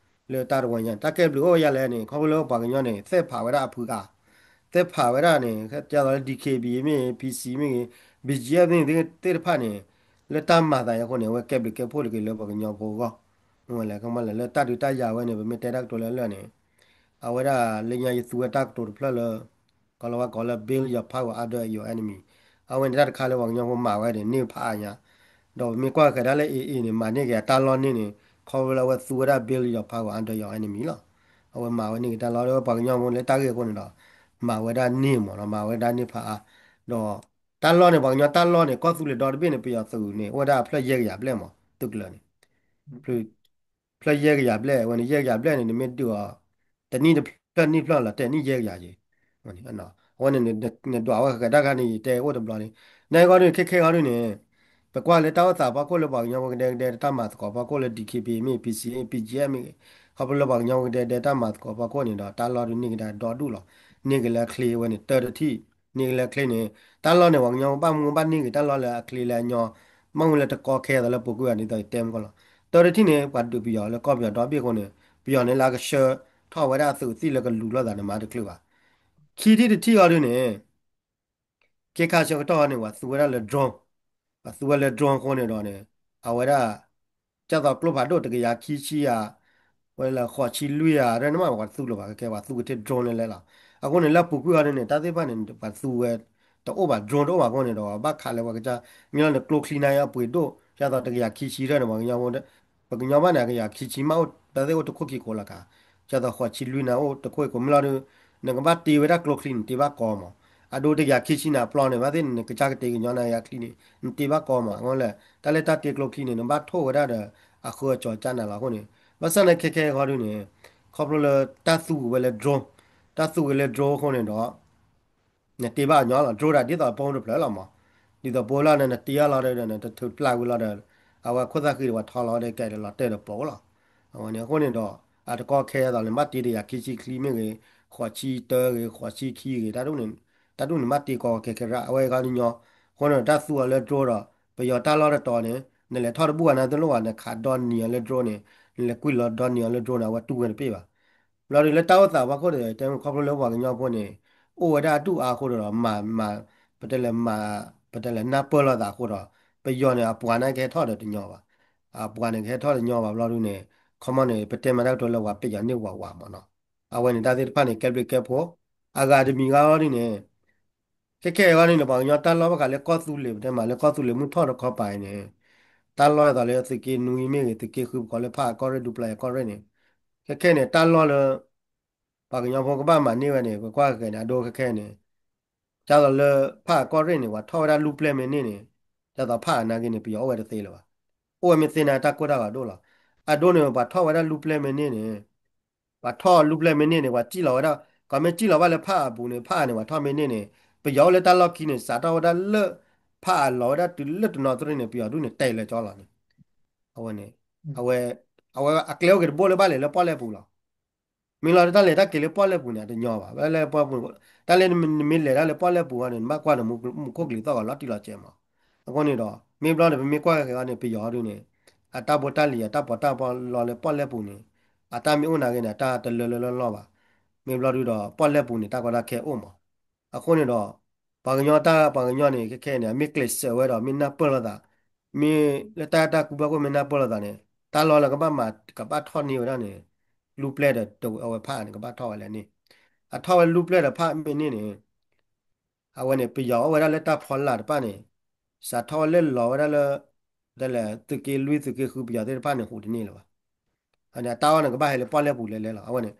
လၢတၢ်တဝဲညါ တၢ်ကဲဘျုးအိၣ်ဝဲဒ်လဲၣ်န့ၣ် ခီဖျိလၢပှၤကညီန့ၣ် သ့ၣ်ဖးဝဲဒၣ်အဖုအါ, သ့ၣ်ဖးဝဲဒၣ်န့ၣ် ဒ်သိးလၢ DKBA မ့ၢ်ဂ့ၤ PC မ့ၢ်ဂ့ၤ BGF မ့ၢ်ဂ့ၤသ့ၣ်တဖၣ်န့ၣ် လၢတၢ်မၤသးအံၤအဃိန့ၣ် အဝဲကဲဘျုးကဲဖှိၣ်တက့ၤလၢပှၤကညီဖိအဂီၢ်, မ့ၢ်လဲၣ် ခီမီလဲၣ် လၢတၢ်ဒုးတၢ်ယၤဝဲန့ၣ် ပမ့ၢ်တဲတၢ်ကတိၤလၢအလၢာ်န့ၣ် အဝဲဒၣ်လၢညါယသူဝဲတၢ်ကတိၤတဖျၢၣ်လၢ ကီၤလၤဝါကိးလၢ build your power under your enemy, အဝဲန့ၣ်တၢ်တခါလၢပှၤကညီဖိမၤဝဲန့ၣ် န့ၢ်ဖးအါညါ, ဒီးပမ့ၢ်ကွၢ်ဃဲၤဒၣ်လၢ AA န့ၣ် မၤန့ၢ်က့ၤအတၢ်လီၢ်န့ၢ်န့ၣ် ခီဖျိလၢအဝဲသူဝဲဒၣ် build your power under your enemy လီၤ. အဝဲမၤဝဲန့ၢ်က့ၤတၢ်လီၢ်လၢပှၤကညီဖိလၢတၢ်ဂ့ၢ်အဃိန့ၣ်ဒီး မၤဝဲဒၣ်န့ၢ်မးနီၤ မၤဝဲဒၣ်န့ၢ်ဖးအါ, ဒီးတၢ်လီၢ်န့ၣ် ပှၤကညီတၢ်လီၢ်န့ၣ် ကီၢ်သူလ့ၤဒီတဘ့ၣ်န့ၣ် ပယီၤသုးန့ၣ် အိၣ်ဝဲဒၣ်အဖျၢၣ်ယဲၢ်ကယၤဘျဲၣ်မး သုးကလၢၤန့ၣ် ဖျၢၣ်ယဲၢ်ကယၤဘျဲၣ် အဝဲန့ၣ် ယဲၢ်ကယၤဘျဲၣ်န့ၣ် နမ့ၢ်ဒုးအီၤ တနံၣ်တဖျၢၣ်နံၣ်ဖျၢၣ်လီၤ တဲနံၣ်ယဲၢ်ကယၤက့ၤ, အဝဲန့ၣ် နဒွးဝဲဃဲၤတၢ်ခါန့ၣ် ယတဲအိၣ်တဘျီန့ၣ် နဂီၢ်ဒုန့ၣ် ခဲခဲအံၤဒုန့ၣ် ပကွၢ်လၢတၢ်အိၣ်သးဖီခိၣ်လၢပှၤကညီဖိကဒဲကဒဲတၢ်မၤသကိးဖီခိၣ်လၢ DKBA မ့ၢ် PC မ့ၢ် BGF မ့ၢ်ဂ့ၤ ခီဖျိလၢပှၤကညီဖိကဒဲကဒဲတၢ်မၤသကိးဖီခိၣ်န့ၣ်ဒီး တၢ်လီၢ်ဒုန့ၢ်က့ၤဒၣ်ဒီဒူၣ်လီၤ. န့ၢ်က့ၤလၢအချ့ဝဲန့ၣ် တၢတထံၣ် န့ၢ်က့ၤလၢအချ့န့ၣ် တၢ်လီၢ်န့ၣ် ပှၤကညီဖိဘၣ်မူဘၣ်န့ၢ်က့ၤတၢ်လီၢ်လၢအချ့လၢအညီ ဘၣ်မူလၢတကီခဲအသးလၢပူၤကွံာ်ဘၣ်ဒ်သိးယတဲမုၢ်ကီၢ်လီၤ. တၢတထံၣ်န့ၣ် ပှၤဒုးပယီၤလၢကီၢ်ပယီၤဒီဘ့ၣ်အဃိန့ၣ် ပယီၤန့ၣ်လၢအကဆှၢထီၣ်ဝဲဒၣ်အသုးအသံၣ်လၢကလူၤလိာ်သးန့ၣ် မၤတချုးဘၣ် ခံထံၣ်တထံၣ်အီၤဒုန့ၣ် က့ခါဆၢကတီၢ်အီၤန့ၣ် ပှၤသူဝဲဒၣ်လၢ drone, ပှၤသူဝဲလၢ drone အဃိန့ၣ်ဒီးန့ၣ် အဝဲဒၣ် ကၢ်သိးကျိဖးဒိၣ်တကယၤခံဆံယၤ ဝဲလၢဃိးဆံလွံၢ်ယၤ ရဲၣ်န့ၣ်မး ပှၤတသူလၢၤဘၣ် ခဲခဲ ပှၤသူကထ့ၣ် drone လဲၣ်လဲၣ်လီၤ. အဃိန့ၣ် လၢပူၤကွံာ်အီၤဒုန့ၣ် တၢ်သ့ၣ်တဖၣ်န့ၣ် ပှၤသူဝဲ တအိၣ်ဘၣ် drone တအိၣ်ဘၣ်အဃိန့ၣ်ဒီး ဘၣ်ခးလၢပှၤကစၢ် မ့ၢ်လီၤန့ၣ် ကျိချံန့ၣ်အပှ့ၤဒိၣ် ကၢ်သိးတကယၤခံဆံရဲၣ်န့ၣ် ပှၤကညီဖိ ပှၤကညီဘၣ်န့ၣ် ကယၤခံဆံမးအိၣ် တၢ်သ့ၣ်အိၣ်တခိၣ်ခံကိးလီၤကါ ကၢ်သိးဃိးဆံလွံၢ်န့ၣ် အိၣ်တခိၣ်အံၤကိးမ့ၢ်လီၤဒု နကဘၣ်တ့ဝဲဒၣ်ကျိချံန့ၣ် တ့ဘၣ်ကီမး အဒိတကယၤခံဆံန့ၣ် အပျီန့ၣ် ဘၣ်သ့ၣ်န့ၣ် နကစၢ်ကတ့ကညီနၤယၤချံန့ၣ် နတ့ဘၣ်ကီမး အဃိလဲၣ် တၢ်လၢတၢ်တ့ကျိချံန့ၣ် နဘၣ်ထိၣ်ဝဲဒၣ်ဒီး အဃၢအကၠီကၢ်နၤလီၤအဃိန့ၣ် ဘၣ်ဆၣ်န့ၣ်ခဲခဲအံၤဃီဒုန့ၣ် ခီဖျိလၢတၢ်သူက့ၤဝဲလၢ drone တၢ်သူက့ၤလၢ drone အဃိန့ၣ်ဒီး နတ့ဘၣ်အညီလီၤ drone ဒၣ်ဒ်သိးပိတဖျၢၣ်လီၤမး ဒ်သိးပိလီၤန့ၣ် နတ့အီၤလီၤဒီး နတထုးပျၢ်ဝံၤလီၤဒီး အဝဲခိၣ်သၣ်ဃံဒီးပှၤထီလီၤဒီး ကဲဒီးလီၤတဲာ်ဒီးပိလီၤ အဝဲန့ၣ်အဃိန့ၣ်ဒီး အတကီခဲအသးလၢနဘၣ်တ့တကယၤခံဆံချံမ့ၢ်ဂ့ၤ ဃိးဆံတၢဂ့ၤ ဃိးဆံခံဂ့ၤ တၢ်ဒ်န့ၣ် တၢ်ဒ်န့ၣ် နဘၣ်တ့ကီခဲခဲရၣ် အဝဲအံၤခီဒုညီ အဃိန့ၣ်ဒီး တၢ်သူအီၤလၢ drone ဒီး ပယီၤတၢ်လီၢ်တတီၤန့ၣ် နလဲၤထီၣ်တဘူၣ်ဂၤနၤတလိၣ်ဘၣ် နခးဒီနံၤအီၤလၢ drone န့ၣ် နလဲၤကွံာ်လီၤဒီနံၤအီၤလၢ drone န့ၣ် အဝဲတူၢ်ဝဲတပ့ၢ်ဘၣ် ဘျီဒုးလၢတၢ်အိၣ်သးဖီခိၣ်ဒီး တဲခီဖျိလၢပှၤကညီဖိန့ၣ် အိၣ်ဝဲဒၣ်အဒူၣ်အါအဃိဒီး မၤ မၤ ပတဲလဲၤမၤ ပတဲလဲၤနၢ်ပၢၢ်လိာ်သးအဃိဒီး ပယီၤန့ၣ် အပှၤန့ၣ်ကဟဲထီၣ်ဒီးတညီဘၣ် အပှၤန့ၣ်ကဟဲထီၣ်တညီဘၣ်ဘျီဒုန့ၣ် ခီမီန့ၣ် ပတဲမးတၢ်ကတိၤလၢပှၤပယီၤန့ၢ်ဝးဝးမးနီၤ အဝဲန့ၣ်တၢ်သ့ၣ်တဖၣ်န့ၣ် ကဲဘျုးကဲဖှိၣ် အဂၤတမံၤဂၤလီၤဒ်န့ၣ် ခဲခဲအံၤဂီၢ်န့ၣ်န့ၣ် ပှၤကညီတၢ်လီၢ်ဘၣ်ဃးလၢကီၢ်သူလ့ၤ ပတဲမးလၢကီၢ်သူလ့ၤမုၢ်ထီၣ်တခီပၤအံၤန့ၣ် တၢ်လီၢ်ဒ်သိးလၢသုးက့နွံမ့ၢ်ဂ့ၤ သုးက့ဃုပကိးလၢဖးအကီၢ်ရ့ၣ် ဒူပျၤအကီၢ်ရ့ၣ်န့ၣ် ခဲခဲန့ၣ် တၢ်လီၢ်လၢ ပှၤကညီဖိကဘၣ်မၤန့ၢ်ဝဲန့ၣ် ပကွၢ်ဃဲၤန့ၣ် အဒိခဲခဲန့ၣ် ဒ်သိးလၢဖးအကီၢ်ရ့ၣ်န့ၣ် ပှၤထီၣ်ဝဲဒၣ်လူၢ်ပျဲၢ်မ့ၢ်န့ၢ်န့ၣ် ဒ်သိးဖးအနာ်က့န့ၣ် ပယီၤအိၣ်ဝဲတသ့လၢၤဘၣ်. အိၣ်ဝဲမ့ၢ်သ့န့ၣ် တၢ်ကိၢ်တၢ်ဂီၤဒိၣ်လီၤ. အဒိန့ၣ် ပှၤထီၣ်ဝဲဒၣ်လူၢ်ပျဲၢ်မ့ၢ်န့ၢ်န့ၣ် ပှၤထီၣ်လူၢ်ပျဲၢ်မ့ၢ်န့ၢ်န့ၣ် ပှၤစံၣ်လီၤဝဲဒၣ် ကီးမ့ၢ်စံၣ်လီၤဘၣ်လၢဖးအပူၤန့ၣ် ဖးအန့ၣ် ပှၤထီၣ်မ့ၢ်န့ၢ်န့ၣ် ပယီၤအိၣ်လၢတၢ်လီၢ်ခံန့ၣ် စးထီၣ်ဝဲဒၣ်လၢ ဖးအလီၤဝဲဒၣ်တုၤလၢတနီသရံၣ်န့ၣ် ပယီၤဒူၣ်န့ၣ် တဲလၢကၠီလီၤန့ၣ် အဝဲန့ၣ် အဝဲ အဝဲအကျဲအိၣ်က့ၤတဘိလၢဘၣ်လဲၤလၢပီၣ်လဲၣ်ပူၤလီၤ. မ့ၢ်လီၤတၢ်လဲၤတၢ်က့ၤလၢပီၣ်လဲၣ်ပူၤန့ၣ် အတညီဘၣ်. လၢပီၣ်လဲၣ်ပူၤ တၢ်လၢနမ့ၢ်လဲၤတၢ်လၢပီၣ်လဲၣ်ပူၤအီၤန့ၣ် နဘၣ်ကွၢ်န့ၣ်မူခိၣ်ကလံၤသီၣ်ဂီၤလီၤတံၢ်လီၤဆဲးမး. အဃိန့ၣ်ဒီး မ့ၢ်ဘျီန့ၣ် ပမ့ၢ်ကွၢ်က့ၤအီၤန့ၣ် ပယီၤဒုန့ၣ် အတၢ်ဖိတၢ်လံၤအတၢ်ပီးတၢ်ပီလီၤလၢပီၣ်လဲၣ်ပူၤန့ၣ် အတၢ်မ့ၢ်အိၣ်နာ်က့န့ၣ် အတၢ်တလၢလၢလီၢ်လီၢ်ဘၣ်. မ့ၢ်ဘျီဒုဒီး ပီၣ်လဲၣ်ပူၤန့ၣ် တၢ်ကီတၢ်ခဲအိၣ်မး. အဃိန့ၣ်ဒီး ပှၤကညီတၢ်ပှၤကညီန့ၣ် ခဲခဲန့ၣ် မ့ၢ်ကျဲးစၢးဝဲဒီး မ့ၢ်နၢ်ပၢၢ်လိာ်သး မ့ၢ်လၢတၢ်တၢ်ကူဘၣ်ခိၣ်မ့ၢ်နၢ်ပၢၢ်လိာ်သးန့ၣ် တၢ်လီၢ်လၢကဘၣ်မၤကဘၣ်ထီၣ်န့ၢ်ဝဲဒၣ်န့ၣ် လူၢ်ပျဲၢ်ဒီးအဝဲဖးန့ၣ် ကဘၣ်ထီၣ်ဝဲလၢန့ၣ် အထီၣ်ဝဲလူၢ်ပျဲၢ်ဒီးဖးမ့ၢ်န့ၢ်န့ၣ် အဝဲန့ၣ် ပယီၤအိၣ်ဝဲဒၣ်လၢတၢ်ဖီလာ်တဖၣ်န့ၣ် စးထီၣ်ဝဲလၢလီၤဝဲဒၣ်လၢ တလဲၤသုးက့လွံၢ်သုးက့ဃုပယီၤသ့ၣ်တဖၣ်န့ၣ် ဟူးတန့ၢ်လၢၤဘၣ်. အန့ၣ် အတၢ်အီၣ်န့ၣ် ကဘၣ်ဟဲလၢပီၣ်လဲၣ်ပူၤလဲၤလဲၤလီၤ. အဝဲန့ၣ်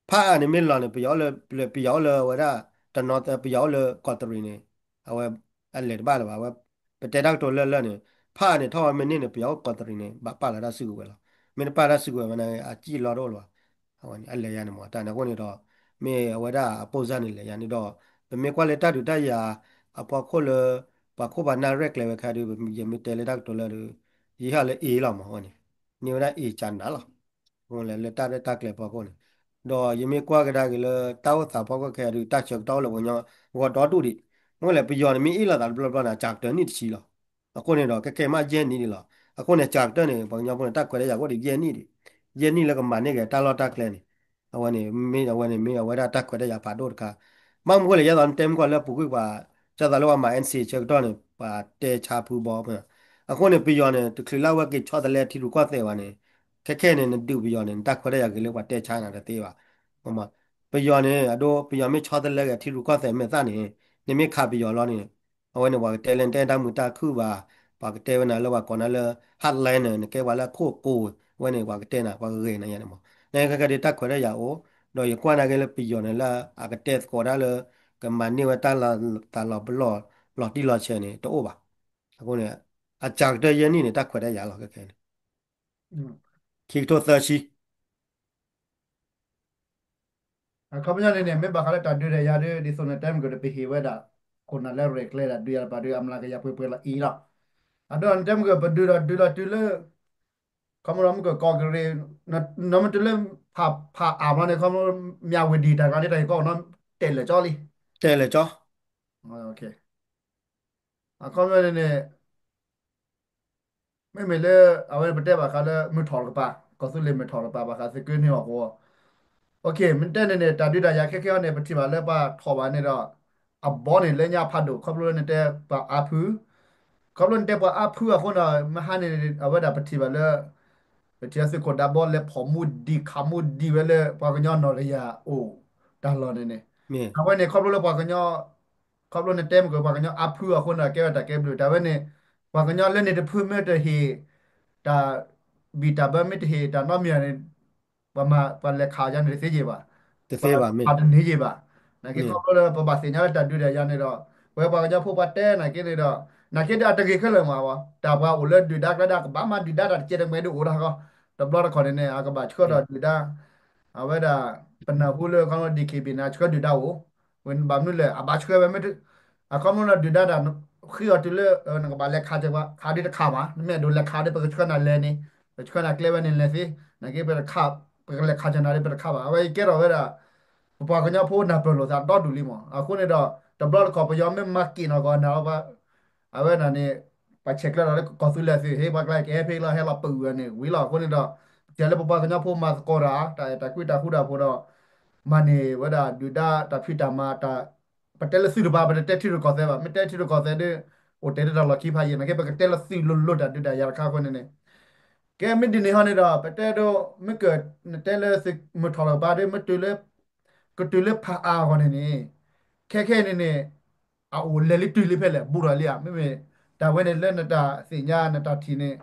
ဖးအါန့ၣ်မ့ၢ်လီၤန့ၣ် ပယီၤအိၣ်လၢ ပယီၤအိၣ်လၢဝဲဒၣ် တနီၤ ပယီၤအိၣ်လၢကီးတရံးန့ၣ် အဝဲ အလဲၤတဘၣ်လၢၤဘၣ်. အဝဲ ပတဲတၢ်ကတိၤလၢလၢ်န့ၣ် ဖးအါန့ၣ်ထီၣ်ဝဲမ့ၢ်န့ၢ်န့ၣ် ပယီၤအိၣ်ကီးတရံးန့ၣ် ဘၣ်ပာ်လီၤတၢ်စုကဝဲၤလီၤ. မ့ၢ်တပာ်တၢ်စုကဝဲၤဝဲန့ၣ် အစံၣ်လီၤတအိၣ်လၢၤဘၣ်. အဝဲန့ၣ် အလဲၤယါန့ၣ်မ့ၢ်တၢ်န့ၣ်အဃိန့ၣ်ဒီး မ့ၢ်အဝဲဒၣ်အပိၢ်စၢ်န့ၣ်လဲၤယါန့ၣ်ဒီး ပမ့ၢ်ကွၢ်လၢတၢ်ဒုးတၢ်ယၤ အဖီခိၣ်လၢ ပှၤခိၣ်ပှၤနၢ်ရဲၣ်ကျဲၤဝဲခါဒုး ယမ့ၢ်တဲလၢတၢ်ကတိၤလၢ်ဒီး ယဟ့ၣ်အီၤလၢအ့လီၤမးအဃိန့ၣ် န့ၢ်ဝဲဒၣ်အ့ကၠးနးလီၤ. အဃိလၢ လၢတၢ်ရဲၣ်တၢ်ကျဲၤဖီခိၣ်န့ၣ် ဒီးယမ့ၢ်ကွၢ်ကဒါက့ၤလၢ တၢ်အိၣ်သးဖီခိၣ်ခဲအံၤဒုး တၢ်ဆၢကတီၢ်အိၣ်လၢပှၤကညီဂီၢ်ဒီဒူၣ်ဒံး. မ့ၢ်လဲၣ် ပယီၤန့ၣ်မ့ၢ်အ့ၣ်လိာ်သးတဘျီဘျီန့ၣ် အစှၤကတၢၢ်နံၣ်တဆံလီၤ. အဃိန့ၣ်ဒီး ခဲခဲမးယဲၢ်နံၣ်ဒံးလီၤ. အဃိန့ၣ် စှၤကတၢၢ်န့ၣ် ပှၤကညီဖိန့ၣ် တၢ်ခွဲးတၢ်ယာ်အိၣ်ဒံးယဲၢ်နံၣ်ဒံး, ယဲၢ်နံၣ်လၢကမၤန့ၢ်က့ၤတၢ်လီၢ်တၢ်ကျဲန့ၣ် အဝဲန့ၣ်မ့ၢ် အဝဲန့ၣ်မ့ၢ်အဝဲဒၣ်တၢ်ခွဲးတၢ်ယာ်ဖးဒိၣ်တခါ. ဘၣ်မနုၤဃိလဲၣ် ယဲသိးနတဲမုၢ်ကီၢ်လၢပူၤကွံာ်ပှၤ ဒ်သိးလၢပှၤမၤ N C A ဆၢကတီၢ်န့ၣ် ပှၤတဲဆါဖုဘီမ့ၢ်. အဃိန့ၣ် ပယီၤန့ၣ် တချုးလၢအဝဲက့ၤဆီတလဲထံရူၢ်ကီၢ်သဲးဘၣ်န့ၣ် ခဲခဲန့ၣ် နဒုးပယီၤန့ၣ် နတၢ်ခွဲးတၢ်ယာ်က့ၤလၢပှၤတဲဆါနၤတသ့ဘၣ်. ပယီၤန့ၣ် အဒိ ပယီၤမ့ၢ်ဆီတလဲက့ၤထံရူၢ်ကီၢ်သဲးမဲာ်သၣ်န့ၣ် နမ့ၢ်ခးပယီၤလီၤန့ၣ် အဝဲန့ၣ် ပှၤကတဲလၢနတဲတၢ်မုာ်တၢ်ခုၣ်ဘၣ်, ပှၤကတဲဝဲနၤလၢပှၤကိးနၤလၢ hardliner နကဲပှၤလၢအခိၣ်ကိၤ, အဝဲန့ၣ် ပှၤကတဲနၤ ပှၤကဂဲၤနၤယါန့ၣ်မး. နခဲခဲဒ်တၢ်ခွဲးတၢ်ယာ်အိၣ်, ဒီးယကွၢ်နာ်က့လၢပယီၤန့ၣ်လၢအကတဲသကိးတၢ်လၢ ကမၤန့ၢ်ဝဲတၢ်လီၤသးလီၤပလီၢ် လီၤတံၢ်လီၤဆဲးန့ၣ် တအိၣ်ဘၣ်. အဃိန့ၣ် အစှၤကတၢၢ်ယဲၢ်နံၣ်န့ၣ် တၢ်ခွဲးတၢ်ယာ်လီၤခဲခဲန့ၣ် ခံကထိသၢဆံ အခီပညီန့ၣ်န့ၣ် မ့ၢ်ဘၣ်ဃးလၢတၢ်ဒုးတၢ်ယၤဒုး ဒ်သိးနတဲမုၢ်ကဒီး ပဟ့ၣ်ဝဲဒၣ် ခိၣ်နၢ်လၢရဲၣ်ကျဲၤဒၣ်ဒုးယၤတပၤဒုး အမျးကယၤပှဲၤပှဲၤလီၤအံၤလီၤ. အဒိနတဲမုၢ်ကဒီး ပဒုးဒီးဒုးလီၤတုၤလၢ ခီဖျိမုၢ်က ကီၢ်ကရ့ၣ် နီၢ်မ့ၢ်တုၤလၢ ဖးအါဘျီန့ၣ် ခီဖျိမၠးဝ့ၤဒံၣ်တၢ်ကျါန့ၣ် တၢ်ဟ့ၣ်ကီၢ်နီၢ်တဲာ်လၢာ်ကၠီလံ, တဲာ်လၢာ်ကၠီ အခီပညီန့ၣ်န့ၣ် မ့မ့ၢ်လၢ အဝဲပတဲဘၣ်ဃးလၢမုၢ်ထီၣ်တကပၤ ကီၢ်သူလ့ၤမုၢ်ထီၣ်တကပၤ ဘၣ်ဃးသုးက့န့ၢ်အီၣ်ကဝီၤ, မ့ၢ်တဲန့ၣ်န့ၣ် တၢ်ဒုးတၢ်ယၤခဲခဲအံၤန့ၣ် ပထံၣ်ဘၣ်လၢပှၤထီၣ်ဘၣ်န့ၣ်ဒီး အဘီန့ၣ်လၢညါဖးဒိၣ် ခီဖျိလၢနတဲပှၤအါဖု, ခီဖျိနတဲပှၤအါဖုအဃိန့ၣ် မဟါန့ၣ် အဝဲဒၣ်ပထံၣ်ဘၣ်လၢ ပထံၣ်သုးခိၣ်ဒးဘီလဲၤဖီၣ်မူဒံးခးမူဒံးဝဲလၢပှၤကညီနီၢ်တယၤအိၣ်တၢ်လီၢ်န့ၣ်န့ၣ်, အဝဲန့ၣ်ခီဖျိလၢပှၤကညီ ခီဖျိနတဲမုၢ်က ပှၤကညီအါဖုအဃိန့ၣ် ကဲဝဲတၢ်ကဲဘျုး တၢ်ဝဲန့ၣ် ပှၤကညီလၢန့ၣ်တဖုမ့ၢ်တဟ့ၣ် တၢ်ဘံၣ်တၢ်ဘၢမ့ၢ်တဟ့ၣ်တၢ်နီတမံၤန့ၣ် ပှၤမၤ ပှၤလဲၤခးယါန့ၣ်တသ့ယဲၢ်ဘၣ်, ပှၤတန့ၢ်ယဲၢ်ဘၣ်, နာ်က့ခီဖျိလၢပဘၣ်သ့ၣ်ညါလၢတၢ်ဒုးတၢ်ယၤန့ၣ်ဒီး ပဝဲပှၤကညီဖိပှၤတဲနာ်က့န့ၣ်ဒီး နာ်က့ဒီးအတဂ့ၤခဲလၢာ်မးဘၣ် တၢ်ပှၤအိၣ်လၢဒုၣ်ဒါကျဲဒၣ် ကဘၣ်မၤဒုၣ်ဒါတၢ်တကဲတမှဲဒုးအိၣ်တၢ်ဃီ, တဘျီတခီၣ်န့ၣ်န့ၣ် အကဘၣ်ဆှၢဒီးဒုၣ်ဒါ အဝဲဒၣ် ပနၢ်ဟူလၢခီဖျိ D K B A န့ၣ် ဆှၢဒုၣ်ဒါအိၣ်, ဝဲဘၣ်မနုၤလဲၣ် အဘၣ်ဆှၢဝဲမ့ၢ် အခီဖျိလၢဒုၣ်ဒါတၢ် ဃ့အီၤတုၤလၢ နကဘၣ်လဲၤခးက့ၤပှၤ ခးဒုးတခးမး နမ့ၢ်အဒိးလဲၤခးဒီး ပကဆှၢနၤလဲၤန့ၣ် ပဆှၢနၤကျဲဝဲန့ၣ်လဲၤသ့, နာ်က့ပတခး ပကလဲၤခးကနၤဒီးပတခးဘၣ် အဝဲအံၤကဲထီၣ်ဝဲဒၣ် ပပှၤကညီဖိနၢ်ပၢၢ်လိာ်သးဒီဒူၣ်လံမး အဃိန့ၣ်ဒီး တဘျီတခီၣ်ပယီၤမ့ၢ်မၤက့ၤနီၢ်ကီၢ်နၤလီၤ အဝဲဒၣ်န့ၣ် ပှၤဆဲးကျၢဒီးလၢကီၢ်သူလ့ၤသုး ဟ့ၣ်ပှၤကျါကဟဲဖဲလီၤ ဟဲလီၤပှၤဝဲန့ၣ် ဝံၤလီၤ အဃိန့ၣ်ဒီး ပထံၣ်လၢပပှၤကညီဖိမၤသကိးတၢ် တၢ်အဲၣ်တၢ်ကွံတၢ်ဃူတၢ်ဖိးဒီး မၤန့ၢ်ဝဲဒၣ်ဒုၣ်ဒါတၢ်ဖံးတၢ်မၤတၢ် ပတဲလၢသုးတပၤ ပတတဲထံရူၢ်ကီၢ်သဲးဘၣ် မ့ၢ်တဲထံရူၢ်ကီၢ်သဲးဒီး အိၣ်တဲာ်လၢတၢ်လီၢ်ခံဖးယံာ် နာ်က့ပကတဲလၢသုးလိၤလိၤတၢ်ဒုးတၢ်ယၤတခါအဃိန့ၣ်န့ၣ် ကဲမ့ၢ်ဒ်န့ၣ်ဟီန့ၣ်ဒီး ပတဲဒိ မ့ၢ်ကနတဲလၢသုးမုၢ်ထီၣ်တကပၤဒီး မ့ၢ်တုၤလၢ ကတုၤလၢဖးအါအဂီၢ်န့ၣ်န့ၣ် ခဲခဲန့ၣ်န့ၣ် အအိၣ်လဲၤလံတုၤလံဖဲလဲၣ် ဘူးထီၣ်လံဧါ မ့မ့ၢ် တၢ်ဝဲန့ၣ်လၢနတၢ်သ့ၣ်ညါနတၢ်ထံၣ်န့ၣ်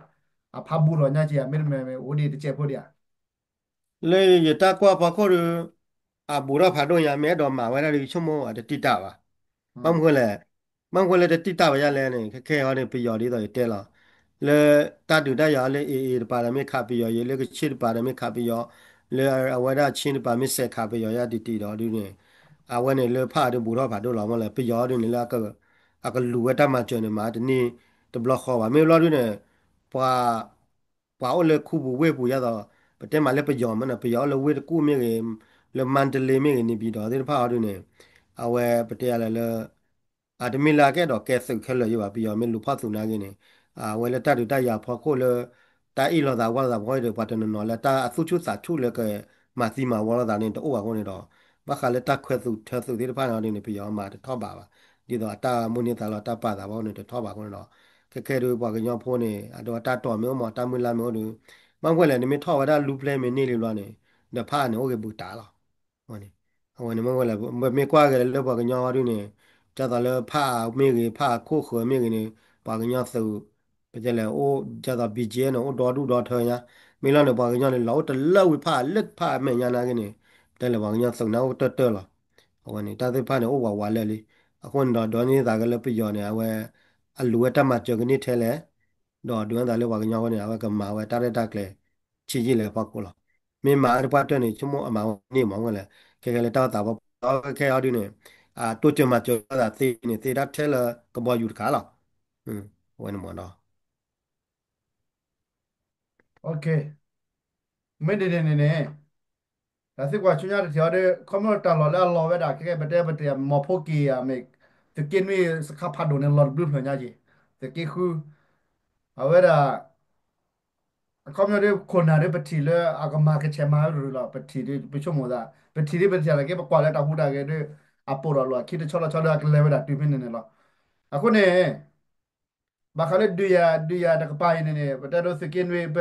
အဖးဘူးထီၣ်ညါက့ၤဧါ မ့တမ့ၢ်အိၣ်ဒံးတစဲးဖိဒံးဧါ လၢယတၢ်ကွၢ်ဖီခိၣ်ဒီး အဘူးထီၣ်ဖးဒိၣ်ညါ မ့ၢ်အဲၣ်ဒိးမၤဝဲဒၣ်ဒီး ယဆိကမိၣ်အတတံၢ်တၢ်ဘၣ်. ဘၣ်မနုၤလဲၣ်, ဘၣ်မနုၤလၢတတံၢ်တၢ်ဘၣ်ယါလဲၣ်န့ၣ် ခဲခဲအံၤန့ၣ် ပယီၤဒ်သိးယတဲလီၤ, လၢတၢ်ဒုးတၢ်ယၤလၢ A A တပၤဒီးမ့ၢ်ခးပယီၤ ယလၢကဆ့တပၤဒီးမ့ၢ်ခးပယီၤ, လၢအဝဲဒၣ်ဆ့တပၤမ့ၢ်စဲးခးပယီၤယါတံၢ်တံၢ်ဒီးဒ်န့ၣ်, အဝဲန့ၣ်လၢဖးအါဒုးဘူးထီၣ်ဖးဒိၣ်လီၤမ့ၢ်လဲၣ် ပယီၤဒ်န့ၣ်လၢ အကလူၤဝဲတၢ်မၤစၢၤန့ၣ် မၤတန့ၢ်တဘျီဃီဘၣ် မ့ၢ်ဘျီဒ်န့ၣ် ပှၤ ပှၤအိၣ်လၢခူပူၤဝ့ၢ်ပူၤယါသိး ပတဲမးလၢပယီၤမ့ၢ်န့ၣ် ပယီၤအိၣ်လၢဝ့ၢ်တကူၣ်မ့ၢ်ဂ့ၤ, လၢမါတလ့မ့ၢ်ဂ့ၤ န့ၣ်ပၠံၤတီၤသ့ၣ်တဖၣ်အီၤဒ်န့ၣ်, အဝဲပတဲယါလဲၣ်လၢ အတမ့ၢ်လၢအကအဲၣ်ဒိးကဲသုးခဲလၢာ်ယါဘၣ် ပယီၤမ့ၢ်လူၤဖီၣ်သုးနာ်က့န့ၣ်, အဝဲလၢတၢ်ဒုးတၢ်ယၤဖီခိၣ်လၢ တၢ်အ့ၣ်လိာ်သးဝီလိာ်သးဖီခိၣ်ဒီး ပှၤတနီၤနီၤလၢတၢ်အသူၣ်ဆူၣ်သးဆူၣ်လၢကမၤသံမၤဝီလိာ်သးန့ၣ် တအိၣ်ဘၣ်အဃိန့ၣ်ဒီး ဘၣ်ဃးလၢတၢ်ခွဲးသူးထၢသုးသ့ၣ်တဖၣ်န့ၣ်အီၤဒ်န့ၣ် ပယီၤမၤတထီၣ်ဘးဘၣ်, ဒ်သိးအတၢ်မုၢ်န့ၢ်သးလီၤတၢ်ပာ်သးဘၣ်အဃိန့ၣ် တထီၣ်ဘးအဃိန့ၣ်ဒီး ခဲခဲဒုးပှၤကညီဖိန့ၣ် အဒိအတၢ်တီၢ်မ့ၢ်အိၣ်မး တၢ်မုၢ်လၢ်မ့ၢ်အိၣ်ဒီး ဘၣ်မနုၤလဲၣ် နမ့ၢ်ထီၣ်ဝဲဒၣ်လူၤပျဲၢ်မ့ၢ်န့ၢ်လံဘျီန့ၣ် ဒီးဖးအါန့ၣ်အိၣ်ဂ့ၤဘူးတၢ်လီၤ. အဝဲန့ၣ် မ့ၢ်ဝဲလဲၣ် မ့ၢ်ကွၢ်က့ၤလၢပှၤကညီအီၤဒ်န့ၣ် ဒ်သိးလၢဖးအါမ့ၢ်ဂ့ၤ ဖးအါခိၣ်ဃၢၤမ့ၢ်ဂ့ၤန့ၣ် ပှၤကညီသုး ပတဲလဲၣ်အိၣ် ဒ်သိး ဘီၣ်ကၠ့ၣ် န့ၣ် အိၣ်ဒီဒူၣ်ဒီထၢညါ, မ့ၢ်လီၤန့ၣ် ပှၤကညီန့ၣ် လီၤအိၣ်တလၢဝံၤဖးလၢဖးအမဲာ်ညါနာ်က့န့ၣ်, ပတဲလဲၣ်ပှၤကညီသုးန့ၣ်အိၣ်တၢၢ်တၢၢ်လီၤ. အဝဲန့ၣ် တၢ်သ့ၣ်တဖၣ်န့ၣ် အိၣ်ဝးဝးလၢာ်လံ. အဃိန့ၣ်ဒီး ဒိးန့ၢ်သးက့ၤလၢပယီၤန့ၣ် အဝဲ အလူၤဝဲတၢ်မၤစၢၤကန့ၢ်ထဲလဲၣ်, ဒီးဒုးဝဲသးလၢပှၤကညီအဃိန့ၣ် အဝဲကမၤဝဲတၢ်ရဲၣ်တၢ်ကျဲၤ ဆံးယံာ်လဲၣ်ဖီခိၣ်လီၤ. မ့ၢ်မၤအါတပှၢ်တၢၢ်န့ၣ် ဆိကမိၣ်အမၤဝဲန့ၢ်မးဝဲလဲၣ်, ခဲကဲလၢတၢ်အိၣ်သးဖီခိၣ် ခဲအံၤဒုးန့ၣ် တိစၢၤမၤစၢၤဝဲသးသ့န့ၣ် သ့ဒၣ်ထဲလၢကဘီယူၤတခါလီၤ. အဝဲန့ၣ်မးဒီး မ့ၢ်ဒ်န့ၣ်န့ၣ်န့ၣ် တၢ်သံကွၢ်ဆူညါတထံၣ်အီၤဒီး ခီဖျိတၢ်လီၢ်လၢအလီၤဝဲဒၣ် ခဲကဲပတဲပတဲမီၤဖိက့ၤဧါမ့ၢ် သုးက့နွံ စခါဖးဒိၣ်န့ၣ် လီၤတဘျုးဖျၢၣ်ညါက့ၤ သုးက့ဃု အဝဲဒၣ် အခီပညီဒ် ခိၣ်နၢ်ဒ်ပထံၣ်လၢအကမၤကဆဲးမၤဝဲတရူးလီၤ. ပထံၣ်ဒ်ပဆိကမိၣ်သး ပထံၣ်ဒ်ပထံၣ်လၢက့ ပကွၢ်လၢတၢ်ဟူးတၢ်ဂဲၤဒ် အပိာ်ဒီးလီၤခံတဆီလီၤဆီဒီးအကလဲၤဝဲဒၣ်တုၤဖဲန့ၣ်န့ၣ်လီၤ. အဃိန့ၣ် ဘၣ်ဃးလၢဒုးယၤ ဒုးယၤတကပၤအံၤန့ၣ်န့ၣ် ပတဲဒ်သုးက့နွံ ပ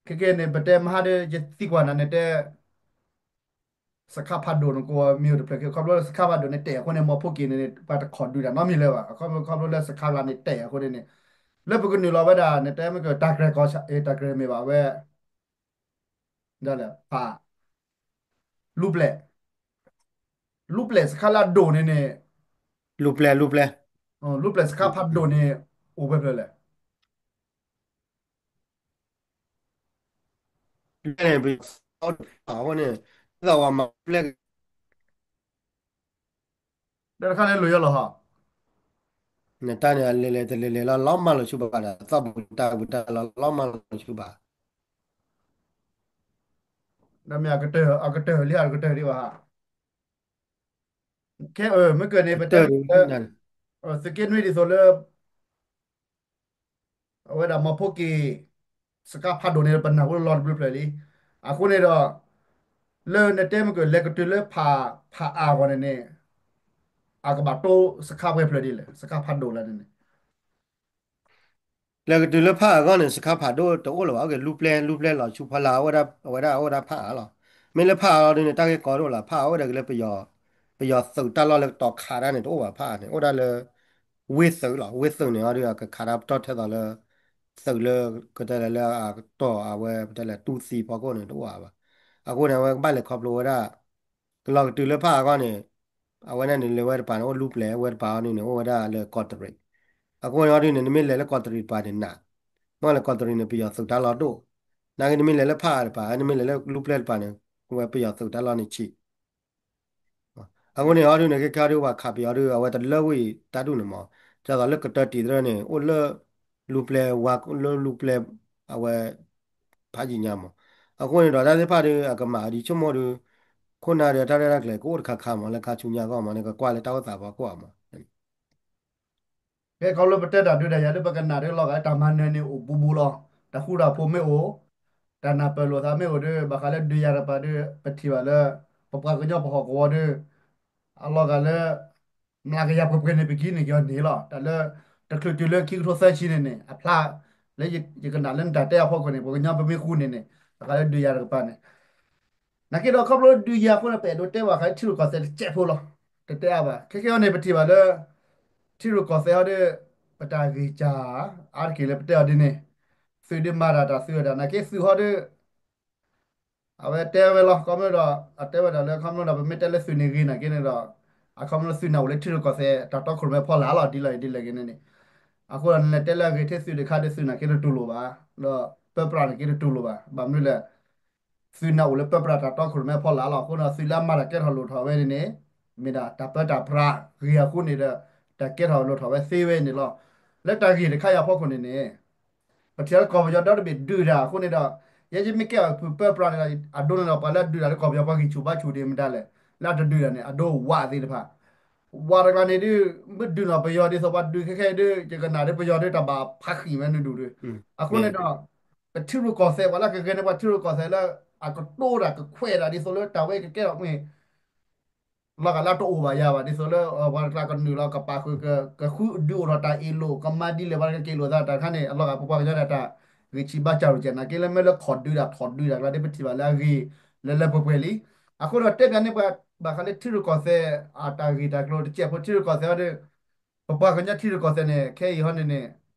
ခဲကဲန့ၣ် ပတဲမဟါဒီး ယသံကွၢ်နၤန့ၣ်တဲ စခါဖးဒိၣ်န့ၣ်ကအိၣ်မ့ၢ်အိၣ်တဖျၢၣ်ခံ ခီဖျိလၢစခါဖးဒိၣ်န့ၣ်တဲာ်အဃိန့ၣ် မီၤဖိက့ၤန့ၣ်န့ၣ် ပှၤတခိးဒုးတၢ်နီတမံၤလၢၤဘၣ်. အခီဖျိ ခီဖျိလၢစခါကျါန့ၣ်တဲာ်အဃိန့ၣ်န့ၣ် လၢပကနုာ်လီၤဝဲဒၣ်န့ၣ် တဲမ့ၢ်ကတၢ်ကြဲၤကီ တၢ်ကြဲၤမ့ၢ်ဘၣ်ဝဲ ဒ်လဲၣ် ဖး လူပျဲၢ် လူပျဲၢ်စခါလၢအဒိၣ်န့ၣ်န့ၣ် လူပျဲၢ် လူပျဲၢ် လူပျဲၢ်စခါဖးဒိၣ်န့ၣ် အိၣ်ဝဲဖျၢၣ်လဲၣ် လူပျဲၢ်န့ၣ် ပယီၤအဃိန့ၣ် ဒ်သိးပှၤမၤလူပျဲၢ် ဒီးတခါန့ၣ်လိၣ်ယီၤလီၤဟီ နတၢ်န့ၣ် အလဲၤလဲၤတလဲၤလဲၤလီၤ လီၤမၢ်လီၤဆူဘၣ်ဒီး သီၣ်ပူၤတၢ်ပူၤတၢ်လီၤ လီၤမၢ်လီၤဆူဘၣ် ဒီးမ့ၢ်အကတၢၢ် အကတၢၢ်လံ အကတၢၢ်ဒံးဘၣ်ဟါ ခဲအၢ မ့ၢ်ကၢၢ်န့ၣ် ပတဲ သုးက့နွံဒ်သိးလၢ အဝဲဒၣ်မီၤဖိက့ၤ စခါဖးဒိၣ်န့ၣ် ပနၢ်ဟူလီၤတဘျုးဖျၢၣ်လံ. အဃိန့ၣ်ဒီး လၢနတဲမ့ၢ်ကၢၢ် လဲၤကတုၤလၢဖး ဖးအါဂီၢ်န့ၣ်န့ၣ် အကဘၣ်တိစခါပှဲၤဖျၢၣ်ဒ်လဲၣ် စခါဖးဒိၣ်လၢန့ၣ်န့ၣ် လဲၤကတုၤလၢဖးအါဂီၢ်န့ၣ် စခါဖးဒိၣ်တအိၣ်လၢၤဘၣ် အိၣ်က့ၤလူပျဲၢ် လူပျဲၢ်လီၤဆူဖီလာ် အဝဲဒၣ် အဝဲဒၣ် အဝဲဒၣ်ဖးအါလီၤ. မ့ၢ်လၢဖးအါလီၤဒ်န့ၣ် တၢ်ဂ့ၢ်ကီတအိၣ်လၢၤ ဖးအါအိၣ်ဝဲဒၣ်က့ၤလၢပယီၤ ပယီၤသုးတၢ်လီၢ်လၢကတီၤခးတၢ်န့ၣ် တအိၣ်ဘၣ်ဖးအါန့ၣ် အိၣ်ဒၣ်လၢ ဝ့ၢ်သုးလီၤ. ဝ့ၢ်သုးန့ၣ်အီၤဒ် အကခးတၢ်ပတီၢ်ထဲသိးလၢ သုးလၢ ကတဲလဲၣ်လၢအကတီၢ်အဝဲ ပတဲလဲၣ် တူၢ်သံဖီခိၣ်န့ၣ် တအိၣ်ဘၣ်. အဃိန့ၣ် အဝဲကဘၣ်လဲၤခီဖျိဝဲဒၣ် ကလီၤကတုၤလၢဖးအါဂီၢ်န့ၣ် အဝဲဒၣ်န့ၣ်လဲၤဝဲတပၤန့ၣ် အိၣ်လူပျဲၢ် ဝဲတပၤအီၤဒ်န့ၣ် အိၣ်ဝဲဒၣ်လၢကီးတရံး. အဃိန့ၣ်အီၤဒ်န့ၣ် နမ့ၢ်လဲၤလၢကီးတရံးတပၤန့ၣ်နး မ့ၢ်လၢကီးတရံးန့ၣ် ပယီၤသုးတၢ်လီၢ်ဒိၣ် နာ်က့နမ့ၢ်လဲၤလၢဖးအါတပၤ နမ့ၢ်လဲၤလၢလူပျဲၢ်တပၤန့ၣ် ဝဲပယီၤသုးတၢ်လီၢ်န့ၣ်ဆံး အဃိန့ၣ်အီၤဒ်န့ၣ် ခဲခဲအီၤဒ် ပှၤခးပယီၤဒ် အဝဲတလၢဝံၣ်တၢ်ဒူၣ်န့ၣ်မး, ဒ်သိးလၢကတၢၢ်တံၢ်သရၢန့ၣ် အိၣ်လၢ လူပျဲၢ်ဝါ လၢလူပျဲၢ် အဝဲ ဖးယံာ်ညါမး. အဃိန့ၣ်ဒီးတၢ်သ့ၣ်တဖၣ်ဒီး အကမၤဒ်ဆိကမိၣ်ဒီး ခိၣ်နၢ်ဒီးတၢ်ရဲၣ်တၢ်ကျဲၤကအိၣ်တခါခါမး လၢခါဆူညါအဂီၢ်မး နကကွၢ်လၢတၢ်အိၣ်သးဖီခိၣ်မး ဖဲခီဖျိပတဲတၢ်ဒုးတၢ်ယၤလၢပကနၣ်ဒ်လီၤဂာ်လၢတၢ်မၤနၢၤန့ၣ်အိၣ်ဘူးဘူးလီၤ. တၢ်ဃူတၢ်ဖိးမ့ၢ်အိၣ်, တၢ်နၢ်ပၢၢ်လိာ်သးမ့ၢ်အိၣ်ဒီး ဘၣ်ဃးလၢဒုးယၤတပၤဒီး ပထံၣ်ဘၣ်လၢ ပပှၤကညီပဟီၣ်ကဝီၤဒီး အလီၤဂာ်လၢ မျးကယၤပှဲၤပှဲၤန့ၣ် ပကံန့ၢ်က့ၤအီၤန့ၣ်လီၤ. တၢ်လၢတချုးတုၤလၢခံကထိသၢဆံန့ၣ်န့ၣ် အဖျါ လၢယကနၣ်လၢနတၢ်တဲအဖီခိၣ်န့ၣ် ပှၤကညီပမ့ၢ်ဃူန့ၣ်န့ၣ် ဘၣ်ဃးလၢဒုးယၤတကပၤန့ၣ် နာ်က့ဒီးခီဖျိဒုးယၤအဃိန့ၣ် ပအဲၣ်ဒိးတဲဘၣ်ဃးလၢထံရူၢ်ကီၢ်သဲးတစဲးဖိလီၤ. တတဲအါဘၣ်. ခဲကဲအံၤန့ၣ် ပထံၣ်ဘၣ်လၢ ထံရူၢ်ကီၢ်သဲးဟီဒီး ပတၢ်ဂ့ၢ်စၢ် အါတက့ၢ်လၢပတဲအီၤဒ်န့ၣ် သုးဒုးမၤတၢ်တၢ်သုးဝဲဒၣ် နာ်က့သုးဟီဒီး အဝဲတဲဝဲလီၤ ခီဖျိဒီး အတဲဝဲဒၣ်လၢခီဖျိဒီး ပမ့ၢ်တဲလၢသုးန့ၣ်ဂ့ၤနာ်က့န့ၣ်ဒီး အခီဖျိသုးနၢ်အိၣ်လၢထံရူၢ်ကီၢ်သဲး တၢ်တီခိၣ်ရိၣ်မဲဖီလာ်လီၤ ဒ်လဲၣ်ဒ်လဲၣ်ဂ့ၤန့ၣ်န့ၣ် အဃိဒီးနလဲၤတဲလၢအဂ့ၤထဲသုးတခါဒီးသုးနာ်က့တတူၢ်လိာ်ဘၣ် ဒီးပၢပြးနာ်က့တတူၢ်လိာ်ဘၣ် ဘၣ်မနုၤလဲၣ် သုးနၢ်အိၣ်လၢပၢပြးတၢ်တီခိၣ်ရိၣ်မဲဖီလာ်လီၤ အဃိဒီး သုးလၢအမၤတၢ်ကဲထီၣ်လိၣ်ထီၣ်ဝဲန့ၣ်န့ၣ် မ့ၢ်ဒၣ်တၢ်ပၢတၢ်ပြးဂ့ၤအဃိန့ၣ်ဒီး တၢ်ကဲထီၣ်လိၣ်ထီၣ်ဝဲသ့ဝဲန့ၣ်လီၤ. လၢတၢ်ဂ့ၢ်တခါအံၤအဖီခိၣ်န့ၣ်န့ၣ် ပထံၣ်လၢကီၢ်ပယီၤဒီတဘ့ၣ်ဒုးတၢ်အဃိန့ၣ်ဒီး ယဲယမ့ၢ်ကဲအီၤဖုပၢပြးန့ၣ်ဒီး အဒိန့ၣ်ဒီး ပှၤလၢအဒုးတၢ်လၢကီၢ်ပယီၤပှၤဂံၢ်ဆူၣ်ဘါဆူၣ်ဒံးမတၤလဲၣ် လၢအတဒုးတၢ်န့ၣ် အဒိဝးသ့ၣ်တဖၣ် ဝးတကျါန့ၣ်ဒုး မ့ၢ်ဒုးနီၢ်ပယီၤဒ်သိးပှၤဒုးခဲခဲအံၤဒုး ယကနၣ်ဒ်ပယီၤဒုးတၢ်ဘၣ်ဖးဃံာ်ဝဲနုာ်ဒူၣ်ဒုး အဃိန့ၣ်ဒီး ပထံရူၢ်ကီၢ်သဲး ပှၤလၢကဂဲၤန့ၢ်ပှၤထံရူၢ်ကီၢ်သဲးလၢ အကတိၤတၢ်ကခွဲးတၢ်ဒ်သိးလၢတၢ်ဝဲကကဲထီၣ်မ့ၢ် လီၤဂာ်လၢတအိၣ်ဘၣ်ယၤဘၣ် ဒ်သိးလၢ ပှၤတကျါကနုာ်လီၤကပာ်ဃုာ် ကဃုဒုးအိၣ်ထီၣ်တၢ်အ့ၣ်လိာ် ကမၤဒ်လဲၣ် ပှၤတကက့ၤလိာ်သးတၢ်တခါန့ၣ် အလီၤဂာ်ပပှၤကညီဒၣ်တၢ်ဂံၢ်ဆံးဘါစၢ်ရိၤကဲး နာ်က့လၢမ့ၢ်လၢခိၣ်ဒုးတၢ်ထိၣ်ဒုးတၢ်ကျါဒ်ပထံၣ်ဘၣ်လၢအဂ့ၤ လၢလၢပှဲၤပှဲၤလံ. အဃိဒီးတဲပၠးန့ၢ်ပှၤ ဘၣ်ဃးလၢထံရူၢ်ကီၢ်သဲး အတၢ်ဂ့ၢ်တၢ်ကျိၤတစဲးဖိ ထံရူၢ်ကီၢ်သဲးအီၤဒီး ပပှၤကညီထံရူၢ်ကီၢ်သဲးန့ၣ် ခဲအံၤဟီန့ၣ်န့ၣ်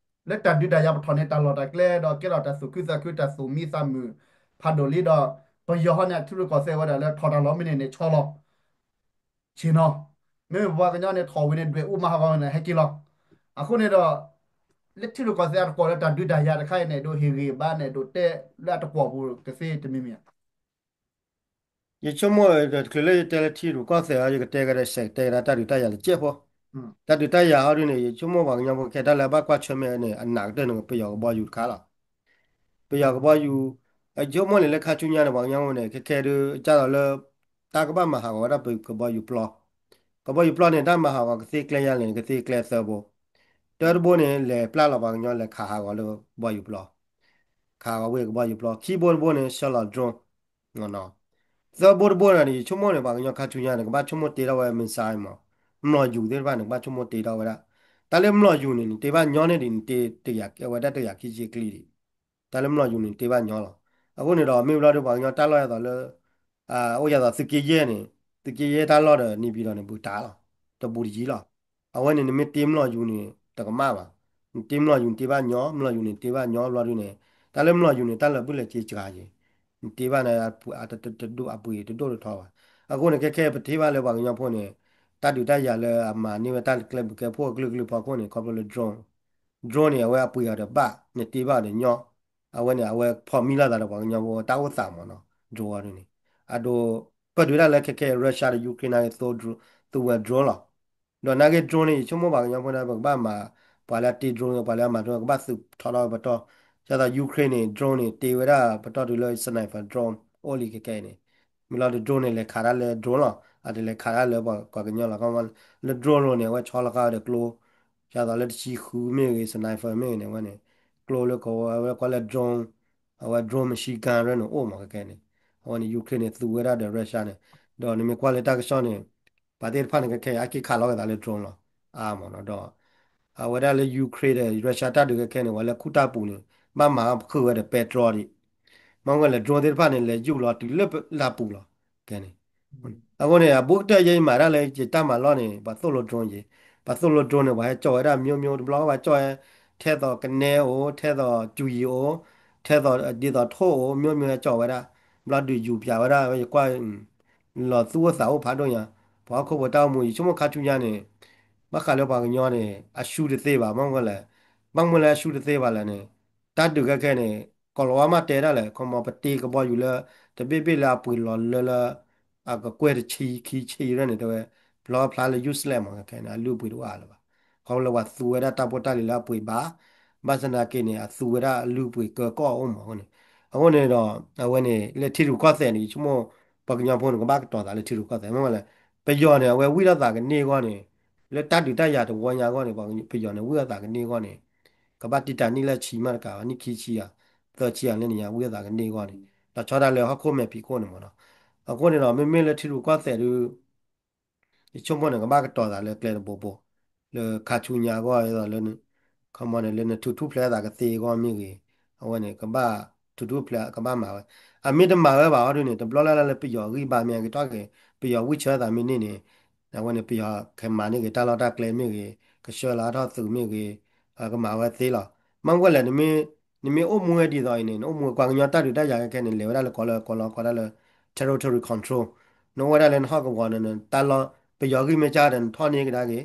လၢတၢ်ဒုးတၢ်ယၤပထီၣ်န့ၢ်တၢ်လီၢ်တၢ်ကျဲဒီးကဲထီၣ်တၢ်သူၣ်ခုသးခုတၢ်သူၣ်မံသးမုာ်ဖးဒိၣ်လံဒီး ပယီၤဟီန့ၣ် အထံရူၢ်ကီၢ်သဲးဝဲဒၣ်လၢထီၣ်တၢ်လီၢ်မ့ၢ်န့ၢ်န့ၣ် ဆီလီၤ ဆ့ၣ်နီၤ, မ့မ့ၢ်ပပှၤကညီန့ၣ် ထီၣ်ဝံၤန့ၣ် ဒွဲၣ်အူမၤဟးဂီၤန့ၣ် ဟဲက့ၤလီၤ. အဃိန့ၣ်ဒီး လၢထံရူၢ်ကီၢ်သဲးအတကွီၢ်လၢတၢ်ဒုးတၢ်ယၤတခါအံၤန့ၣ် ဒိးဟ့ၣ်ဂံၢ်ဘါန့ၣ် ဒိးတဲလၢအတကွီၢ်ပူၤကသ့တမံၤမံၤဧါ. ယဆိကမိၣ်တချုးလၢယတဲလၢထံရူၢ်ကီၢ်သဲးအီၤ ယကတဲကဒီးစဲးကတဲကဒီးတၢ်ဒုးတၢ်ယၤတစဲးဖိ, တၢ်ဒုးတၢ်ယၤဟီဒုန့ၣ် ယဆိကမိၣ်ပှၤကညီဖိခဲတၢ်လၢအဘၣ်ကွၢ်ဆၢၣ်မဲာ်န့ၣ် အနးကတၢၢ်န့ၣ် ပယီၤကဘီယူၤတခါလီၤ. ပယီၤကဘီယူၤ, ယဆိကမိၣ်န့ၣ်လၢခါဆူညါန့ၣ် ပှၤကညီဖိန့ၣ် ခဲခဲဒုး တၢ်ကဘၣ်မၤဟးဂီၤဝဲဒၣ်ပကဘီယူၤပျီ, ကဘီယူၤပျီန့ၣ် တၢ်မၤဟးဂီၤကသ့ကျဲယါလဲၣ်န့ၣ် ကသ့ကျဲသၢဘိ, တၢတဘိန့ၣ် လဲၤပျၢ်လီၤပှၤကညီလဲၤခးဟးဂီၤလၢကဘီယူၤပျီ, ခးဟးဂီၤဝ့ၢ်ကဘီယူၤပျီ, ခံဘိတဘိန့ၣ် ဆှၢလီၤ drone သၢဘိတဘိန့ၣ် ယဆိကမိၣ်န့ၣ် ပှၤကညီခါဆူညါန့ၣ် ကဘၣ်ဆိကမိၣ်တ့ထီၣ်ဝဲ missile မး, မျိာ်ယူၤသ့ၣ်တဖၣ်န့ၣ် ကဘၣ်ဆိကမိၣ်တ့ထီၣ်ဝဲဒၣ်, တၢ်လၢမျိာ်ယူၤန့ၣ် နတ့ဘၣ်ညီန့ၢ်ဒံး နတ့တယာ်ဝဲဒၣ်တယာ်ခံဆံကျံဒံး, တၢ်လၢမျိာ်ယူၤန့ၣ် နတ့ဘၣ်ညီလီၤ. အဃိန့ၣ်ဒီး မ့ၢ်ဘျီဒုးပှၤကညီတၢ်လီၢ်အသိးလၢ အိၣ်ယၤသိးသုးက့ယဲၢ်န့ၣ်, သုးက့ယဲၢ်တၢ်လီၢ်ဒီး နေပြည်တော် န့ၣ် ဘူးတာလီၤ, တဘူးတယံၤလီၤ. အဝဲန့ၣ် နမ့ၢ်တ့မျိာ်ယူၤန့ၣ် တကမၣ်ဘၣ်, နတ့မျိာ်ယူၤန့ၣ်တ့ဘၣ်ညီ, မျိာ်ယူၤန့ၣ်တ့ဘၣ်ညီဘျီဒုန့ၣ်, တၢ်လၢမျိာ်ယူၤန့ၣ် တၢ်လၢာ်ဘူၣ်လၢာ်စ့စှၤက့ၤ, နတ့ဘၣ်န့ၣ် အပှ့ၤတဒိၣ်တထီဘၣ်. အဃိန့ၣ် ခဲခဲပထံၣ်ဘၣ်လၢပှၤကညီဖိန့ၣ် တၢ်ဒုးတၢ်ယၤလၢအမၤန့ၢ်ဝဲတၢ်ကျဲဘျုးကျဲဖှိၣ်အကလုာ်ကလုာ်ဖီခိၣ်န့ၣ် ခီဖျိလၢ drone, drone န့ၣ် အဝဲအပှ့ၤအီၤဒီးဘၣ်, နတ့ဘၣ်အီၤဒီးညီ, အဝဲန့ၣ် အဝဲဖီၣ်မံလီၤသးဒီးပှၤကညီဖိတၢ်အိၣ်သးမးနီၤ, drone အီၤဒ်န့ၣ်, အဒိ ပၢၢ်ဒုးဝဲဒၣ်လၢခဲခဲ Russia ဒီး Ukraine နာ်က့ သူဝဲ drone လီၤ. ဒီးနာ်က့ drone န့ၣ် ယဆိကမိၣ်ပှၤကညီဖိန့ၣ် ပကဘၣ်မၤ, ပှၤလၢအတ့ drone ပှၤလၢအမၤ drone ကဘၣ်သုးထီထီၣ်ဝဲပတီၢ်, ဒ်သိး Ukraine န့ၣ် drone န့ၣ် တ့ဝဲဒၣ်ပတီၢ်တုၤလၢ sniper drone အိၣ်လံခဲခဲအံၤန့ၣ်, မ့ၢ်လီၤဒီး drone န့ၣ် လဲၤခးတၢ်လၢ drone လီၤ, အတလဲၤခးတၢ်လၢပှၤကညီလီၤ. လၢ drone န့ၣ် အဝဲဆီလီၤဃာ်ဝဲဒီးကျိ, ဒ်သိးလၢတဆံဃုမ့ၢ်ဂ့ၤ sniper မ့ၢ်ဂ့ၤန့ၣ် အဝဲန့ၣ် ကျိလၢကဝဲဝဲကွၢ်လၢ drone, အဝဲ drone machine gun ရၢန့ၣ်အိၣ်မးခဲခဲန့ၣ်, အဝဲန့ၣ် Ukraine န့ၣ် သူဝဲဒၣ်ဒီး Russia န့ၣ်, ဒီးနမ့ၢ်ကွၢ်လၢတၢ်ကစီၣ်န့ၣ်, ပှၤသ့ၣ်တဖၣ်န့ၣ် ခဲခဲအံၤ အက့ၤခးလီၤက့ၤသးလၢ drone လီၤ, အါမးနီၤ, ဒီး အဝဲဒၣ်လၢ Ukraine ဒီး Russia တၢ်ဒုးခဲခဲန့ၣ် ပှၤလၢခူၣ်တၢ်ပူၤန့ၣ် ဘၣ်မၤဃုာ်ဝဲဒီး ပဲတြီဒံး, မ့ၢ်ဝဲလဲၣ် drone သ့ၣ်တဖၣ်န့ၣ် လဲၤယူၢ်လီၤတုၤလၢလၢပူၤလီၤ, ခဲန့ၣ် အဃိန့ၣ် အဘူးကတၢၢ်ယဲအံၤမၤတၢ်လၢယတၢ်မၤလီၢ်န့ၣ် ပှၤသိၣ်လိ drone ယဲ, ပှၤသိၣ်လိ drone န့ၣ် ပှၤဟဲကၠီၣ်ဝဲဒၣ် မျိုးမျိုး တဘျီ ပှၤကၠီၣ်ဝဲ, ထဲသိးကနဲအိၣ်, ထဲသိးစူၤယံၤအိၣ်, ထဲသိးဒ်သိးထိၣ်အိၣ် မျိုးမျိုး ဟဲကၠီၣ်ဝဲဒၣ်, ဘျီဒုးယူၤပၠးဝဲဒၣ် ယကွၢ် လီၤသူၣ်အိၣ်သးအိၣ်ဖးဒိၣ်ညါ, ပှၤဟီၣ်ခိၣ်ဖိတၢ်အိၣ်မူ ယဆိကမိၣ်ခါဆူညါန့ၣ်, ဘၣ်ဃးလၢပှၤကညီန့ၣ် အရှုံးတသ့ဘၣ် မ့ၢ်ဝဲလဲၣ်, ဘၣ်မနုၤလၢအရှုံးတသ့ဘၣ်လဲၣ်န့ၣ်, တၢ်ဒုးခဲခဲန့ၣ် ကီၤလၤဝါမးတဲဒၣ်လဲၣ် ခီမီ ပတ့ကဘီယူၤလၢ တဘ့ၣ်ဘ့ၣ်လၢအပှ့ၤလီၤလၢလၢ အကကွဲၢ်တဆံခံဆံရၢန့ၣ် တဲဝဲ ဖျီဖျါလၢ useless မး ခဲခဲန့ၣ် အလုၢ်အပှ့ၤတအိၣ်အါလၢၤဘၣ်. ခီဖျိလၢပှၤသူဝဲဒၣ်တၢ်ဖိတၢ်လံၤလၢအပှ့ၤဘၣ်, ဘၣ်ဆၣ်သနာ်က့န့ၣ် အသူဝဲဒၣ်အလုၢ်အပှ့ၤကၢကီၢ်အိၣ်မးအဃိန့ၣ်, အဃိန့ၣ်ဒီး အဝဲန့ၣ် လၢထံရူၢ်ကီၢ်သဲးန့ၣ် ယဆိကမိၣ် ပှၤကညီဖိန့ၣ် ကဘၣ်ကတီၤသးလၢထံရူၢ်ကီၢ်သဲး မ့ၢ်ဝဲလဲၣ်, ပယီၤန့ၣ် အဝဲဝံၣ်ထီၣ်သးကန့ၢ်အဂီၢ်န့ၣ်, လၢတၢ်ဒုးတၢ်ယၤတဝီညါအဂီၢ်န့ၣ် ပယီၤန့ၣ် ဝံၣ်ထီၣ်သးကန့ၢ်အဂီၢ်န့ၣ် ကဘၣ်တံာ်တာ်နံၣ်လၢဆံမးတကးဘၣ် နံၣ်ခံဆံဧါ, သၢဆံဧါ လၢန့ၣ်ညါ ဝံၣ်ထီၣ်သးကန့ၢ်အဂီၢ်န့ၣ် ဒီးဆီဒၣ်တၢ်လၢဟီၣ်ခိၣ်မဲာ်ဖံးခိၣ်န့ၣ်မးနီၤ. အဃိန့ၣ်ဒီး မ့မ့ၢ်လၢထံရူၢ်ကီၢ်သဲးဒုး ယဆိကမိၣ်န့ၣ် ကဘၣ်ကတီၤသးလၢကျဲတဘိဘိ, လၢခါဆူညါအဂီၢ် ဒ်သိးလၢ ခီမီန့ၣ် လၢနထုးထူၣ်ဖျဲးသးကသ့အဂီၢ်မ့ၢ်ဂ့ၤ, အဝဲန့ၣ် ကဘၣ်ထုးထူၣ်ဖျဲး ကဘၣ်မၤဝဲ, အမ့ၢ်တမၤဝဲဘၣ်ဟီဒုန့ၣ် တဘျီလၢ်လၢ်လၢပယီၤဂံၢ်ဘါမ့ၢ်ဂ့ၤထီၣ်က့ၤ, ပယီၤဝံၣ်ဆၢသးမ့ၢ်န့ၢ်န့ၣ်, အဝဲန့ၣ် ပယီၤကမၤန့ၢ်က့ၤတၢ်လီၢ်တၢ်ကျဲမ့ၢ်ဂ့ၤ, ကဆှၢလီၤထီၣ်သုးမ့ၢ်ဂ့ၤ, ကမၤဝဲသ့လီၤ. မ့ၢ်ဝဲလဲၣ် နမ့ၢ်အိၣ်မူဝဲဒ်သိးအံၤန့ၣ် နအိၣ်မူဝဲပှၤကညီတၢ်ဒုးတၢ်ယၤခဲခဲန့ၣ် လဲၤဝဲဒၣ်လၢကီၢ်လၢကီၢ်လီၤ ကီၢ်ဒၣ်လၢ territory control, နအိၣ်ဝဲဒၣ်လၢနဟီၣ်ကဝီၤန့ၣ် တၢ်လီၢ် ပယီၤဂံၢ်မ့ၢ်စၢ်ဒီး နထီၣ်န့ၢ်ကဒါက့ၤ,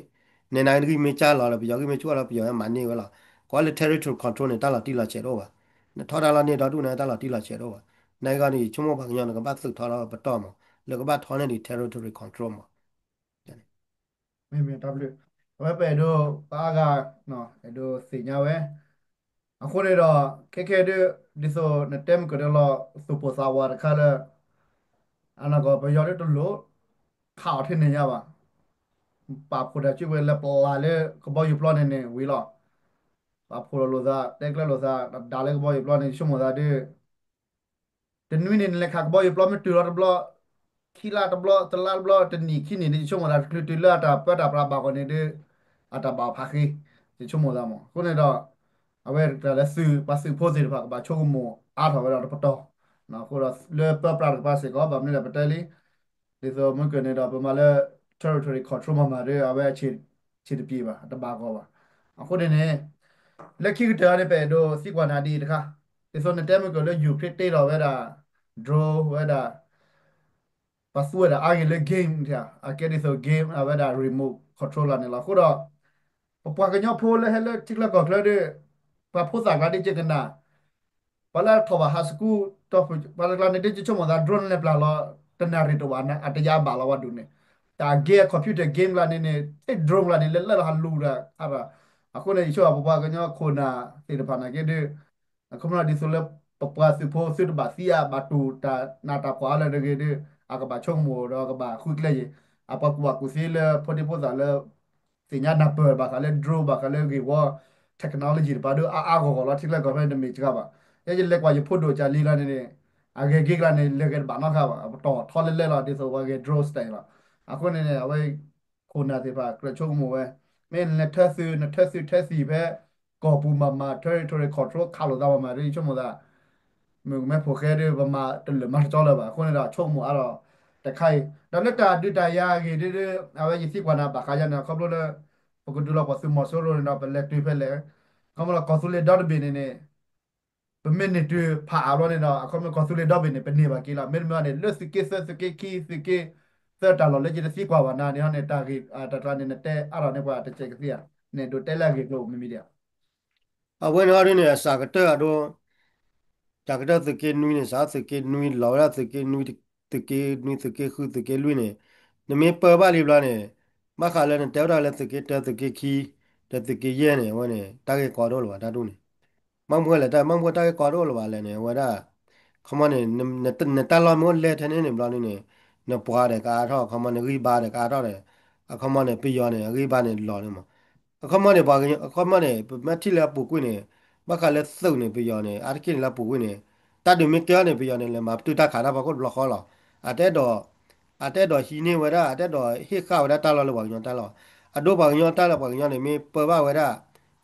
နဲနဂံၢ်မ့ၢ်စၢ်လီၤလၢ ပယီၤဂံၢ်မ့ၢ်ဆူၣ်လီၤ ပယီၤမၤန့ၢ်ဝဲလီၤ. ကွၢ်လၢ territory control န့ၣ် တၢ်လီၤတံၢ်လီၤဆဲးတအိၣ်ဘၣ်. နထီၣ်တၢ်လီၢ်န့ၢ်ဒီဒူၣ်န့ၣ် တၢ်လီၤတံၢ်လီၤဆဲးတအိၣ်ဘၣ်. နာ်က့ဂီၢ်န့ၣ် ယဆိကမိၣ်ပှၤကညီန့ၣ် ကဘၣ်သုးထီၣ်လီၤပတီၢ်မး, လၢကဘၣ်ထီန့ၢ်ဒံး territory control မး မ့မ့ၢ်တၢ်ဘျုး, အဝဲပအဲၣ်ဒိးပအါဂၤ အဲၣ်ဒိးသ့ၣ်ညါဝဲ, အဃိန့ၣ်ဒီး ခဲခဲဒ် ဒ်သိးနတဲမုၢ်ကဒၢလီၤ သူၣ်ပိၢ်သးဝးတခါလၢ အနီၢ်ကီၢ်ပယီၤဒ်တလိၣ် ခးအီၤထဲန့ၣ်ညါဘၣ်, ပာ်ဖှိၣ်တၢ်စုကဝဲၤလၢပလၤလၢကဘီယူၤပျီန့ၣ်န့ၣ်ဝံၤလီၤ. ပာ်ဖှိၣ်လီၤလိာ်သး တဲကျၢၤလိာ်သး ဒၣ်လၢကဘီယူၤပျီန့ၣ် ယဆိကမိၣ်သးဒ် တနွံန့ၣ် နလဲၤခးကဘီယူၤပျီမ့ၢ်တုၤလီၤတဘျီ, ခံလါတဘျီ တလါတဘျီ တနံၣ်ခံနံၣ်န့ၣ် ယဆိကမိၣ်သး တချုးတုၤလၢအတၢ်ပၢတၢ်ပြးဘၣ်ဂီၢ်န့ၣ်ဒီး အတၢ်ဘၣ်ဖးဃ့, ယဆိကမိၣ်သးမး. အဃိန့ၣ်ဒီး အဝဲတၢ်လၢသုး ပှၤသုးဖိသ့ၣ်တဖၣ် ကဘၣ်ဆိကမိၣ်အါထီၣ်ဝဲဒၣ်တပတီၢ်, အဃိဒီးလၢပၢပြးတကပၤစ့ၢ်ကီး ဘၣ်မနုၤလဲၣ်ပတဲလံ, ဒ်သိးမုၢ်ကၢၢ်န့ၣ်ဒီး ပမၤလၢ territory control မၤမၤဒီး အဝဲဆ့ၣ် ဆံးတပျ့ၤဘၣ်, တဘၣ်ဂီၢ်ဘၣ်. အဃိန့ၣ်န့ၣ် လၢခံကတၢၢ်န့ၣ် ပအဲၣ်ဒိးသံကွၢ်နၤဒ်အံၤတခါ, ဒ်သိးနတဲမုၢ်ကၢၢ်လၢ Ukraine တ့ထီၣ်ဝဲဒၣ် drone ဝဲဒၣ် ပှၤသူဝဲဒၣ်အါဂ့ၤလၢ game အကဲဒ်သိး game အဝဲဒၣ် remote control လီၤန့ၣ်လီၤ. အဃိဒီး ပပှၤကညီဖိလၢဟဲလၢထံချၢကီၢ်ချၢဒီး ပှၤဖိသၣ်ကျါဒ်ကကနၣ် ပှၤလၢထီၣ်ဘၣ် high school ပှၤတကျါန့ၣ် ဒ်ယဆိကမိၣ်သး drone န့ၣ်ပျၢ်လီၤ တနၣ်ရံၣ်တဝာ် အတယါဘၣ်လီၤဝဲဒၣ်န့ၣ်, တၢ် game computer game ကျါန့ၣ်န့ၣ် ထဲ drone ကျါန့ၣ် လဲၤလၢလီၤဟးလူၤဒီး အါဒီး အဃိန့ၣ် ယဆိကမိၣ် ပပှၤကညီခိၣ်နၢ်သ့ၣ်တဖၣ်နာ်က့ဒီး အခီပညီဒ်သိးလၢ ပပှၤသုးဖိသုတဘၣ်သံအါ ဘၣ်တူၢ်တၢ်နးတၢ်ဖှီၣ်အါလၢတဂ့ၤဒီး အကဘၣ်ဆိကမိၣ်ဒီးကဘၣ်ဃုကျဲယံၤ, အပှၤကူၣ်ဘၣ်ကူၣ်သ့လၢဖိဒံဖိသၣ်လၢ သ့ၣ်ညါနၢ်ပၢၢ်ဘၣ်ဃးလၢ drone ဘၣ်ဃးလၢဂ့ၢ်ဝီ technology တပၤဒီး အါအါဂီၢ်ဂီၢ်လီၤ ထံချၢကီၢ်ချၢန့ၣ်တမ့ၢ်စှၤဘၣ်. ယဲယလဲၤကွၢ်ယဖိဒိၣ်ကၢ်လံလီၤန့ၣ်န့ၣ် အဂဲၤက့ၤကျါန့ၣ် လဲၤဂဲၤတဘၣ်နီတခါဘၣ်, အပတီၢ်ထီလဲလဲလီၤ ဒ်သိးပှၤဂဲၤ drone စတဲလီၤ. အဃိန့ၣ်န့ၣ် အဝဲ ခိၣ်နၢ်သ့ၣ်တဖၣ် ကြၢးဆိကမိၣ်ဝဲ, မ့ၢ်နထၢသုး နထၢသုးထၢသံၣ်ဖဲ ကီၢ်ပူၤမၤမၤ territory control ခးလိာ်သးမၤမၤဒီး ယဆိကမိၣ်သး မုၢ်ကမဲဖိဃဲဒီး ပမၤတလၢာ်မၤတကၠီလၢၤဘၣ်. အဃိန့ၣ်ဒီးဆိကမိၣ်အါထီၣ်တခါအံၤ ဒီးလၢတၢ်ဒုးတၢ်ယၤအဂ့ၢ်ဒီး အဝဲယသံကွၢ်နၤဘၣ်ဃးယၤန့ၣ် အခီဖျိလၢ ပကဒုးလီၤပှၤသုးမီၤစိရိၤန့ၣ်ဒီး ပလဲၤတုၤဖဲလဲၣ်, အခီဖျိလၢကီၢ်သူလ့ၤဒီတဘ့ၣ်န့ၣ်န့ၣ် ပမ့ၢ်န့ၢ်တုၤဖးအါဘျီန့ၣ်ဒီး အခီပညီကီၢ်သူလ့ၤဒီဘ့ၣ်န့ၣ် ပန့ၢ်ဘၣ်က့ၤလီၤ. မ့တမ့ၢ်န့ၣ် လၢသုးက့သၢ သုးက့ခံ သုးက့သၢတၢ်လီၢ်လၢယတသံကွၢ်ဘၣ်နၤန့ၣ်ဟီန့ၣ် တၢ်ဂ့ၢ်တၢ်ကျါန့ၣ် နတဲအါထီၣ်န့ၢ်ပှၤတစဲးကသ့ဧါ, နအဲၣ်ဒိးတဲလၢအဂ့ၢ်ကျိၤမ့မ့ၢ်ဒ်ဧါ. အဝဲန့ၣ်အီၤဒ်န့ၣ် အစှၤကတၢၢ်အဒိ တၢ်ကတၢၢ်သုးက့နွံန့ၣ် စးသုးက့နွံလီၤဝဲဒၣ်သုးက့နွံ သုးက့နွံ သုးက့ဃု သုးက့လွံၢ်န့ၣ် နမ့ၢ်ပၢဘၣ်လံဘျီန့ၣ် ဘၣ်ဃးလၢနတဲဝဲဒၣ်လၢသုးက့တၢ သုးက့ခံ ဒီးသုးက့ယဲၢ်န့ၣ် အဝဲန့ၣ် တၢ်ဂ့ၢ်ကီဒိၣ်လၢၤဘၣ်တၢ်ဒူၣ်န့ၣ် မ့ၢ်မ့ၢ်လဲၣ် တၢ်မ့ၢ်မ့ၢ်တၢ်ဂ့ၢ်ကီဒိၣ်လၢၤဘၣ်လဲၣ်န့ၣ် အဝဲဒၣ် ခီမီန့ၣ် နတၢ်လီၢ်မ့ၢ်အိၣ်လဲၢ်ထဲန့ၣ်န့ၣ်ဘျီဒ်န့ၣ် နပှၤဒီးကအါထီၣ် ခီမီန့ၣ် ဂံၢ်ဘါဒီးကအါထီၣ်ဒီး အခီမီန့ၣ် ပယီၤန့ၣ် အဂံၢ်ဘါန့ၣ်လီၤန့ၣ်မး အခီမီန့ၣ် ပှၤ အခီမီန့ၣ် ပမ့ၢ်ထံၣ်လၢအပူၤကွံာ်န့ၣ် ဘၣ်ဃးလၢသုးန့ၣ် ပယီၤန့ၣ် အါတက့ၢ်န့ၣ်လၢအပူၤကွံာ်န့ၣ် တၢ်ဒုးမ့ၢ်ကဲအီၤန့ၣ် ပယီၤန့ၣ် လဲၤမၤပတုာ်တၢ်ခးတၢ်ဖီခိၣ်တဘျီဃီလီၤ. အတအဲၣ်ဒိး အတအဲၣ်ဒိးဟံးန့ၢ်ဝဲဒၣ် အတအဲၣ်ဒိးဟ့ၣ်ဃာ်ဝဲဒၣ်တၢ်လီၢ်လၢပှၤကညီတၢ်လီၢ် အဒိပှၤကညီတၢ်လီၢ် ပှၤကညီန့ၣ် မ့ၢ်ပၢဘၣ်ဝဲဒၣ်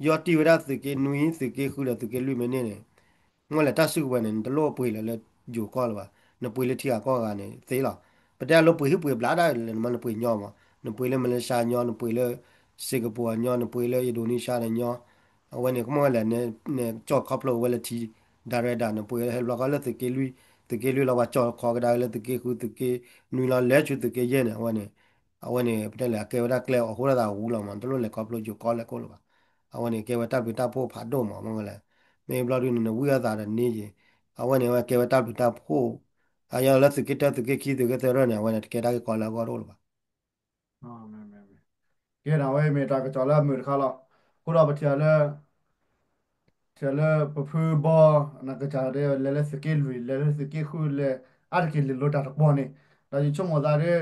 ယီၢ်တံၢ်ဝဲဒၣ်သုးက့နွံ သုးက့ဃုဒီးသုးက့လွံၢ်မ့ၢ်န့ၢ်န့ၣ် မ့ၢ်လဲၣ်တၢ်စုကဝဲၤန့ၣ် နတလိၣ်ပှ့ၤလၢ လၢယိၤကီၢ်လၢၤဘၣ်. နပှ့ၤလၢထံဂၤကီၢ်ဂၤန့ၣ်သ့လီၤ. ပတဲအလိၣ်ပှ့ၤဟံၣ်ပှ့ၤဘျါဒၣ်လဲၣ် နမ့ၢ်နပှ့ၤညီမး နပှ့ၤလၢမလ့ၡါညီ နပှ့ၤလၢ စ့ကပူၤညီ နပှ့ၤလၢအံၣ်ဒိၣ်နံၡါန့ၣ်ညီ အဝဲန့ၣ် ကမ့ၢ်ဝဲလဲၣ် နကၠီၣ်ခီဖျိဝဲလၢထံ ဒါရဲဒါ နပှ့ၤဟဲဘျီဃီလၢသုးက့လွံၢ် သုးက့လွံၢ်လီၤ ပှၤကၠီၣ်ခီကဒါက့ၤလၢသုးက့ဃု သုးက့နွံလီၤ လဲၤဆူသုးက့ယဲၢ်န့ၣ် အဝဲန့ၣ် အဝဲန့ၣ် ပတဲလဲၣ် အကဲဝဲဒၣ်ကျဲအီၤဃိလၢသးဝူလီၤမး နတလိၣ်လဲၤခီဖျိယိၤကီၢ်လဲၣ်ကိၣ်လၢၤဘၣ်. အဝဲန့ၣ် ကဲဝဲတၢ်ဘျုးတၢ်ဖှိၣ်ဖးဒိၣ်မး မ့ၢ်ဝဲလဲၣ် မ့ၢ်ဘျီဒုန့ၣ် နဝံအသးဒီးန့ၣ်ယံၤ အဝဲန့ၣ် အဝဲကဲဝဲတၢ်ဘျုးတၢ်ဖှိၣ် အယီၤလၢသုးက့တၢ သုးက့ခံ သုးက့သၢရၢၢ်န့ၣ် အဝဲန့ၣ် တကဲတၢ်ဂ့ၢ်ကီလၢအဂီၢ်တအိၣ်လၢၤဘၣ်. ကဲဒၣ်ဝဲမ့ၢ်တၢ်ကစီၣ်လၢအမုာ်တခါလီၤ. အဃိဒီးပထံၣ်လၢ ထံၣ်လၢပဖုဘီ နကစၢ်ဒၣ်လဲၤလၢသုးက့လွံၢ် လဲၤလၢသုးက့ဃုလဲၤ အါတက့ၢ်လဲၤလိၤတၢ်တပှီၤန့ၣ် ဒီးယဆိကမိၣ်သးဒီး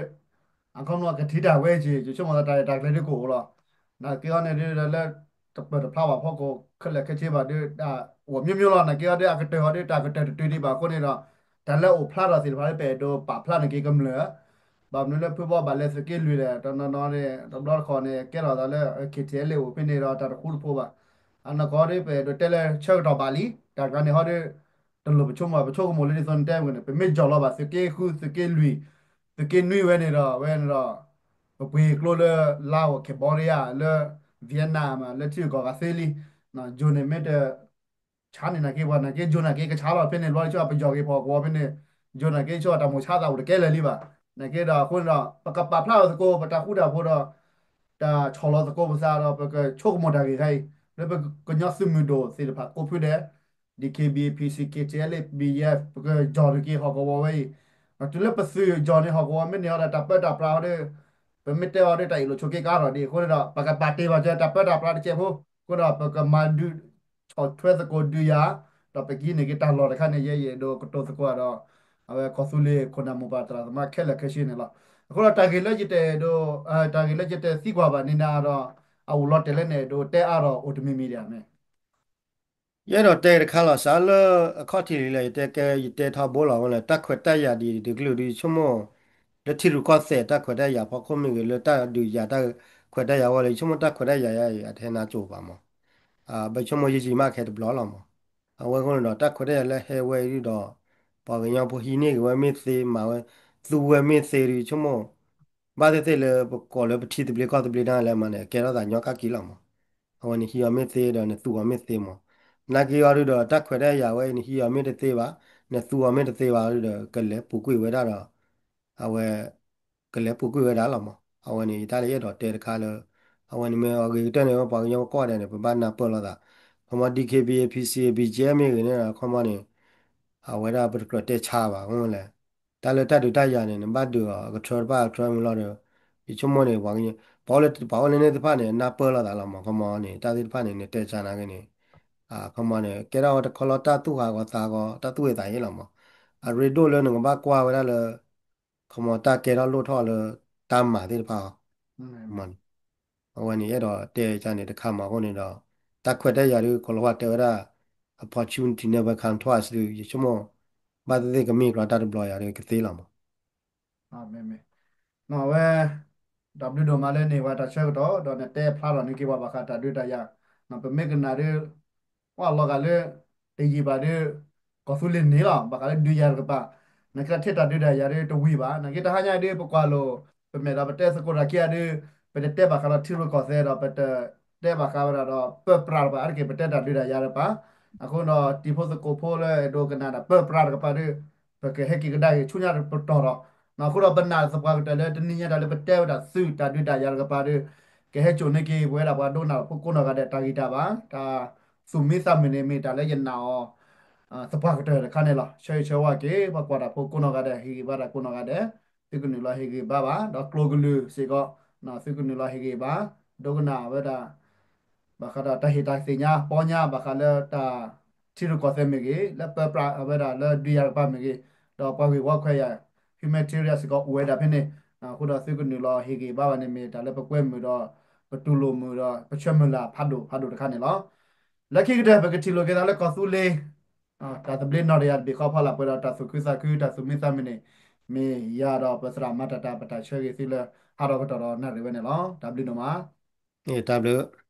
အခီပညီကထံၣ်တၢ်ဝဲက့ၤ ယဆိကမိၣ်သးတၢ်ရဲၣ်တၢ်ကျဲၤဒ်ကအိၣ်လီၤ. နာ်က့အီၤန့ၣ်ဒ်လၢ တပၢၢ်တဖျါဘၣ်ဖီခိၣ် ခဲလၢာ်ခဲဆ့ဘၣ်ဒီး တၢ်အိၣ်မျိုးမျိုးလီၤ. နာ်က့အီၤဒီးအကတၢၢ်အီၤဒီးတၢ်ကတၢၢ်တတုၤဒံးဘၣ်အဃိန့ၣ်ဒီး တၢ်လၢအိၣ်ဖျါထီၣ်သ့ၣ်တဖၣ်လၢပအဲၣ်ဒိးပာ်ဖျါန့ၣ်က့ၤကမျၢၢ် ဘၣ်မနုၤလၢဖုဘီဘၣ်လဲၤသုးက့လွံၢ်လဲၣ် တနီၤနီၤန့ၣ် တဘျီတခီၣ်န့ၣ် ကဲထီၣ်သးလၢ KTLA အိၣ်ဖဲန့ၣ်ဒီးတၢ်တဃူတဖိးဘၣ်. အနီၢ်ကီၢ်ဒီး ပအဲၣ်ဒိးတဲလၢဆၢကတီၢ်ဘၣ်လံ တၢ်ကျါန့ၣ်ဟီဒီး တလိၣ်ပဆိကမိၣ် ပဆိကမိၣ်လၢဒ်သိးနတဲဝဲန့ၣ် ပမ့ၢ်ယီၢ်လီၤဘၣ်သုးက့ဃု သုးက့လွံၢ် သုးက့နွံဝဲန့ၣ်ဒီး ဝဲန့ၣ်ဒီး ပပှ့ၤကျိလၢ Laos Cambodia လၢ Vietnam လၢထံဂုၤကီၢ်ဂၤသ့လံ. ယိၤန့ၣ်မ့ၢ်တ ဆါန့ၣ်နာ်က့ ပှၤနာ်က့ ယိၤနာ်က့ကဆါလီၤဖဲန့ၣ် ဘျီဒ်ဆိပယီၤက့ၤဖီၣ်ကဝီၤဖဲန့ၣ် ယိၤနာ်က့ဆိတၢ်မိၣ်ဆါသးအိၣ်တကဲလၢာ်လံဘၣ်. နာ်က့ဒီးအဃိန့ၣ်ဒီး ပကပာ်ဖျါထီၣ်သကိး ပတၢ်ဃူတၢ်ဖိးဒီး တၢ်ဆီၣ်လီၤသကိးပသးဒီး ပကဆိကမိၣ်တၢ်ဂ့ၢ်ခါအံၤ လၢပကညီသုးမုၢ်ဒိၣ်သ့ၣ်တဖၣ်ကိးဖုဒဲး DKBA PC KTLA BGF ပကယီၢ်တက့ၤဟီၣ်ကဝီၤဝဲအံၤ တုၤလၢပသုးယီၢ်န့ၣ်ဟီၣ်ကဝီၤမ့ၢ်န့ၢ်အီၤဒီးတၢ်ပၢတၢ်ပြးအီၤဒီး ပမ့ၢ်တဲအီၤဒီးတၢ်အ့ၣ်လိာ်ဆိးက့ကါထီၣ်ဒံးအဃိန့ၣ်ဒီး ပကပာ်တ့ၢ်ဘၣ်စၢၤတၢ်ပၢတၢ်ပြးတစဲးဖိ အဃိဒီးပကမၤဒုး ဆီၣ်ထွဲသကိးဒုးယၤ ဒီးပကဟံးန့ၢ်က့ၤတၢ်လီၢ်တခါန့ၣ် ယဲယအဲၣ်ဒိးကတိၤသကိးဒီး အဝဲကီၢ်သူလ့ၤခိၣ်နၢ်မိၢ်ပၢ်သရၣ်သမါခဲလၢာ်ခဲဆ့န့ၣ်လီၤ. အဃိဒီးတၢ်ဂ့ၢ်လၢယတအဲၣ်ဒိး တၢ်ဂ့ၢ်လၢယတသံကွၢ်ဘၣ်န့ၣ်နၤဒီး အအိၣ်လီၤတဲာ်လၢနအဲၣ်ဒိးတဲအါထီၣ်အိၣ်တမံၤမံၤဒံးဧါမ့ၢ် ယအဲၣ်ဒိးတဲတခါလီၤ စးလၢအခီၣ်ထံးလံလၢ ယတဲကဲ ယတဲထီဘိလီၤ အဝဲန့ၣ် တၢ်ခွဲးတၢ်ယာ်ဒ်တကလုာ်ဒ် ယဆိကမိၣ် လၢထံရူၢ်ကီၢ်သဲးတၢ်ခွဲးတၢ်ယာ်ဖီခိၣ်မ့ၢ်ဂ့ၤ လၢတၢ်ဒုးယၤတၢ်ခွဲးတၢ်ယာ်ဝဲလၢ ယဆိကမိၣ်တၢ်ခွဲးတၢ်ယာ်ယၤအံၤ အတဟဲနါကၠိဘၣ်မး ဘၣ်ဆိကမိၣ်ယံာ်ယံာ်မးခဲတဘျီလီၤမး အဝဲအဃိန့ၣ်ဒီး တၢ်ခွဲးတၢ်ယာ်လၢဟဲဝဲအံၤဒီး ပှၤကညီဖိဟံးန့ၢ်က့ၤဝဲမ့ၢ်သ့ မၤဝဲ သူဝဲမ့ၢ်သ့ဒီး ယဆိကမိၣ် ဘၣ်သ့ၣ်သ့ၣ်လၢပကိးလၢပထံသဘျ့ကီၢ်သဘျ့တၢ်လဲၣ်မးန့ၣ် ကဲထီၣ်သးညီကၣ်က့ၤလီၤမး. အဝဲန့ၣ်ဟံးအီၤမ့ၢ်သ့ဒီးနသူအီၤမ့ၢ်သ့မး. နာ်က့အီၤဒုဒီးတၢ်ခွဲးတၢ်ယာ်ဝဲအံၤ နဟံးအီၤမ့ၢ်တသ့ဘၣ်, နသူအီၤမ့ၢ်တသ့ဘၣ်ဒုဒီး ကလဲၤပူၤကွံာ်ဝဲဒၣ်ဒီး အဝဲ ကလဲၤပူၤကွံာ်ဝဲဒၣ်လီၤမး. အဝဲန့ၣ် ယတၢ်လၢယအဲၣ်ဒိးတဲတခါလၢ အဝဲန့ၣ်မ့ၢ်အဂ့ၤကတၢၢ်န့ၣ် ပှၤကညီပှၤကိးဂၤဒဲးန့ၣ် ပဘၣ်နၢ်ပၢၢ်လိာ်သး. ခီမီ D K B A, P C A, B G F မ့ၢ်ဂ့ၤန့ၣ်ဒီး ခီမီန့ၣ် အဝဲဒၣ်ပတကြၢးတဲဆါဘၣ် အဃိလဲၣ်. တၢ်လၢတၢ်ဒုးတၢ်ယၤန့ၣ် နဘၣ်ဒုးအီၤ ကထၢတဖၣ်ကထၢမုၢ်လီၤဒီး ယဆိကမိၣ်န့ၣ် ပှၤကညီ ပှၤအိၣ်လၢန့ၣ်သ့ၣ်တဖၣ်န့ၣ် နၢ်ပၢၢ်လိာ်သးလီၤမး. ခီမီန့ၣ် တၢ်သ့ၣ်တဖၣ်န့ၣ် နတဲဆါနာ်က့န့ၣ် ခီမီန့ၣ် ကဲထီၣ်ဝဲတခီလီၤ တၢ်သူၣ်ဟးဂီၤသးဟးဂီၤ တၢ်သူၣ်ဝဲသးဟ့လီၤမး. အရ့ဒိၣ်လၢနကဘၣ်ကွၢ်ဝဲဒၣ်လၢ ခီမီတၢ်ကဲထီၣ်လိၣ်ထီၣ်လၢတၢ်မၤသ့ၣ်တဖၣ်အီၤ မးန့ၣ် အဝဲန့ၣ်အဲၣ်ဒိးတဲကန့ၣ်တခါမးအဃိန့ၣ်ဒီး တၢ်ခွဲးတၢ်ယာ်ဒုး ကိးလီၤဝဲတဲဝဲဒၣ် opportunity never come twice ဒုး ယဆိကမိၣ် ဘၣ်သ့ၣ်သ့ၣ်ကမ့ၢ်ကျီတၢ်တဘျီယၤဒုးကသ့လီၤမး. အဝဲ တၢ်ဘျုးဒိၣ်မးလၢန့ၢ်ဝဲတၢ်ဆၢကတီၢ် ဒီးနတဲဖျါထီၣ်န့ၢ်က့ၤပှၤဘၣ်ဃးတၢ်ဒုးတၢ်ယၤ ပမ့ၢ်ကနၣ်ဒုး ကွၢ်လီၤဂာ်လၢ တယံာ်ဘၣ်ဒုး ကီၢ်သူလ့ၤန့ၣ်လီၤ ဘၣ်ဃးလၢဒုးယၤတကပၤ နာ်က့ဒီးထဲတၢ်ဒုးတၢ်ယၤဒုးတဝံၤဘၣ် နာ်က့တဟါညါဒုး ပကွၢ်လိာ် ပမဲာ်ဒီးပတဲသကိးတၢ်ခံဂၤဒုး ပတတဲဘၣ်ဃးဒီးထံရူၢ်ကီၢ်သဲးဒီး ပတတဲဘၣ်ဃးဝဲဒၣ်ဒီး ပၢပြးတကပၤ အါတက့ၢ်ပတဲတၢ်ဒုးတၢ်ယၤတကပၤ အဃိဒီးတံၤဖိသကိးဖိလၢအဲၣ်ဒိးကနၣ်ဒီးပၢပြးတကပၤဒုး ပကဟဲက့ၤကဒါက့ၤဆူညါပတီၢ်ဒီး အဃိဒီးပနာ်သပှၢ်ကတၢၢ်လၢ တနံၤညါတၢ်လၢပတဲဝဲဒၣ်သုးတၢ်ဒုးတၢ်ယၤတကပၤဒီး ကဟဲစိာ်န့ၢ်က့ၤ ပဝဲဒၣ်ပှၤဒိကနၣ်ဖိကိးနီၢ်ဂၤဒဲးတၢ်ဂံၢ်တၢ်ဘါ တၢ်သူၣ်မံသးမုာ်န့ၣ် မ့ၢ်တၢ်လၢယနာ်အီၤ သပှၢ်ကတၢၢ်တခါန့ၣ်လီၤ. ဆၢဂ့ၤဆၢဝါက့ၤ ပှၤကွၢ်တၢ်ဖိကိးနီၢ်ဂၤဒဲး ဟ့ၣ်ဂံၢ်ဘါတၢ်ကိးနီၢ်ဂၤဒဲး သုကနုာ်လီၤဟ့ၣ်ဂံၢ်ဘါဘၣ် ဒီးကျိၤကလုာ်စ့ၢ်ကီး သုကနုာ်လီၤဟ့ၣ်ဂံၢ်ဘါ ဒိကနၣ်ဝဲဒၣ် ဘၣ်ဃးဒီးတၢ်ဟ့ၣ်တၢ်သ့ၣ်ညါ ပီညါဘၣ်ဃးလၢတၢ်ထံရူၢ်ကီၢ်သဲးမ့ၢ်ဂ့ၤ လၢပၢပြးဝဲဒၣ်လၢဒုးယၤတကပၤမ့ၢ်ဂ့ၤ ဒီးပှၤဂ့ၢ်ဝီခွဲးယာ် humanitarian စ့ၢ်ကီးအိၣ်ဝဲဒၣ်ဖဲန့ၣ် အဃိဒီးသုကနုာ်လီၤဟ့ၣ်ဂံၢ်ဘါဘၣ်န့ၣ်မ့ၢ်တၢ်လၢပကွဲမုာ်ဒီး ပတူၢ်လိာ်မုာ်ဒီး ပဆၢမုၢ်လၢ်ဖးဒိၣ်ဖးဒိၣ်တခါန့ၣ်လီၤ. လၢခံကတၢၢ် ပကထံၣ်လိာ်က့ၤသးလၢကီၢ်သူလ့ၤ တၢ်သဘျ့နီၣ်တယၤတဘ့ၣ်ဃီဖီလာ်ပှဲၤဒီးတၢ်သူၣ်ခုသးခု တၢ်သူၣ်မံသးမုာ်န့ၣ် မ့ၢ်ယၤဒီးပသရၣ်မၤတၢ်တၢ် ပတၢ်ဆၢဂ့ၤသုလၢ ဟးထီၣ်ကတီၢ်ဒီးနၣ်ရံၣ်ဝဲန့ၣ်လီၤ. တၢ်ဘျုးဒိၣ်မး. တၢ်ဘျုး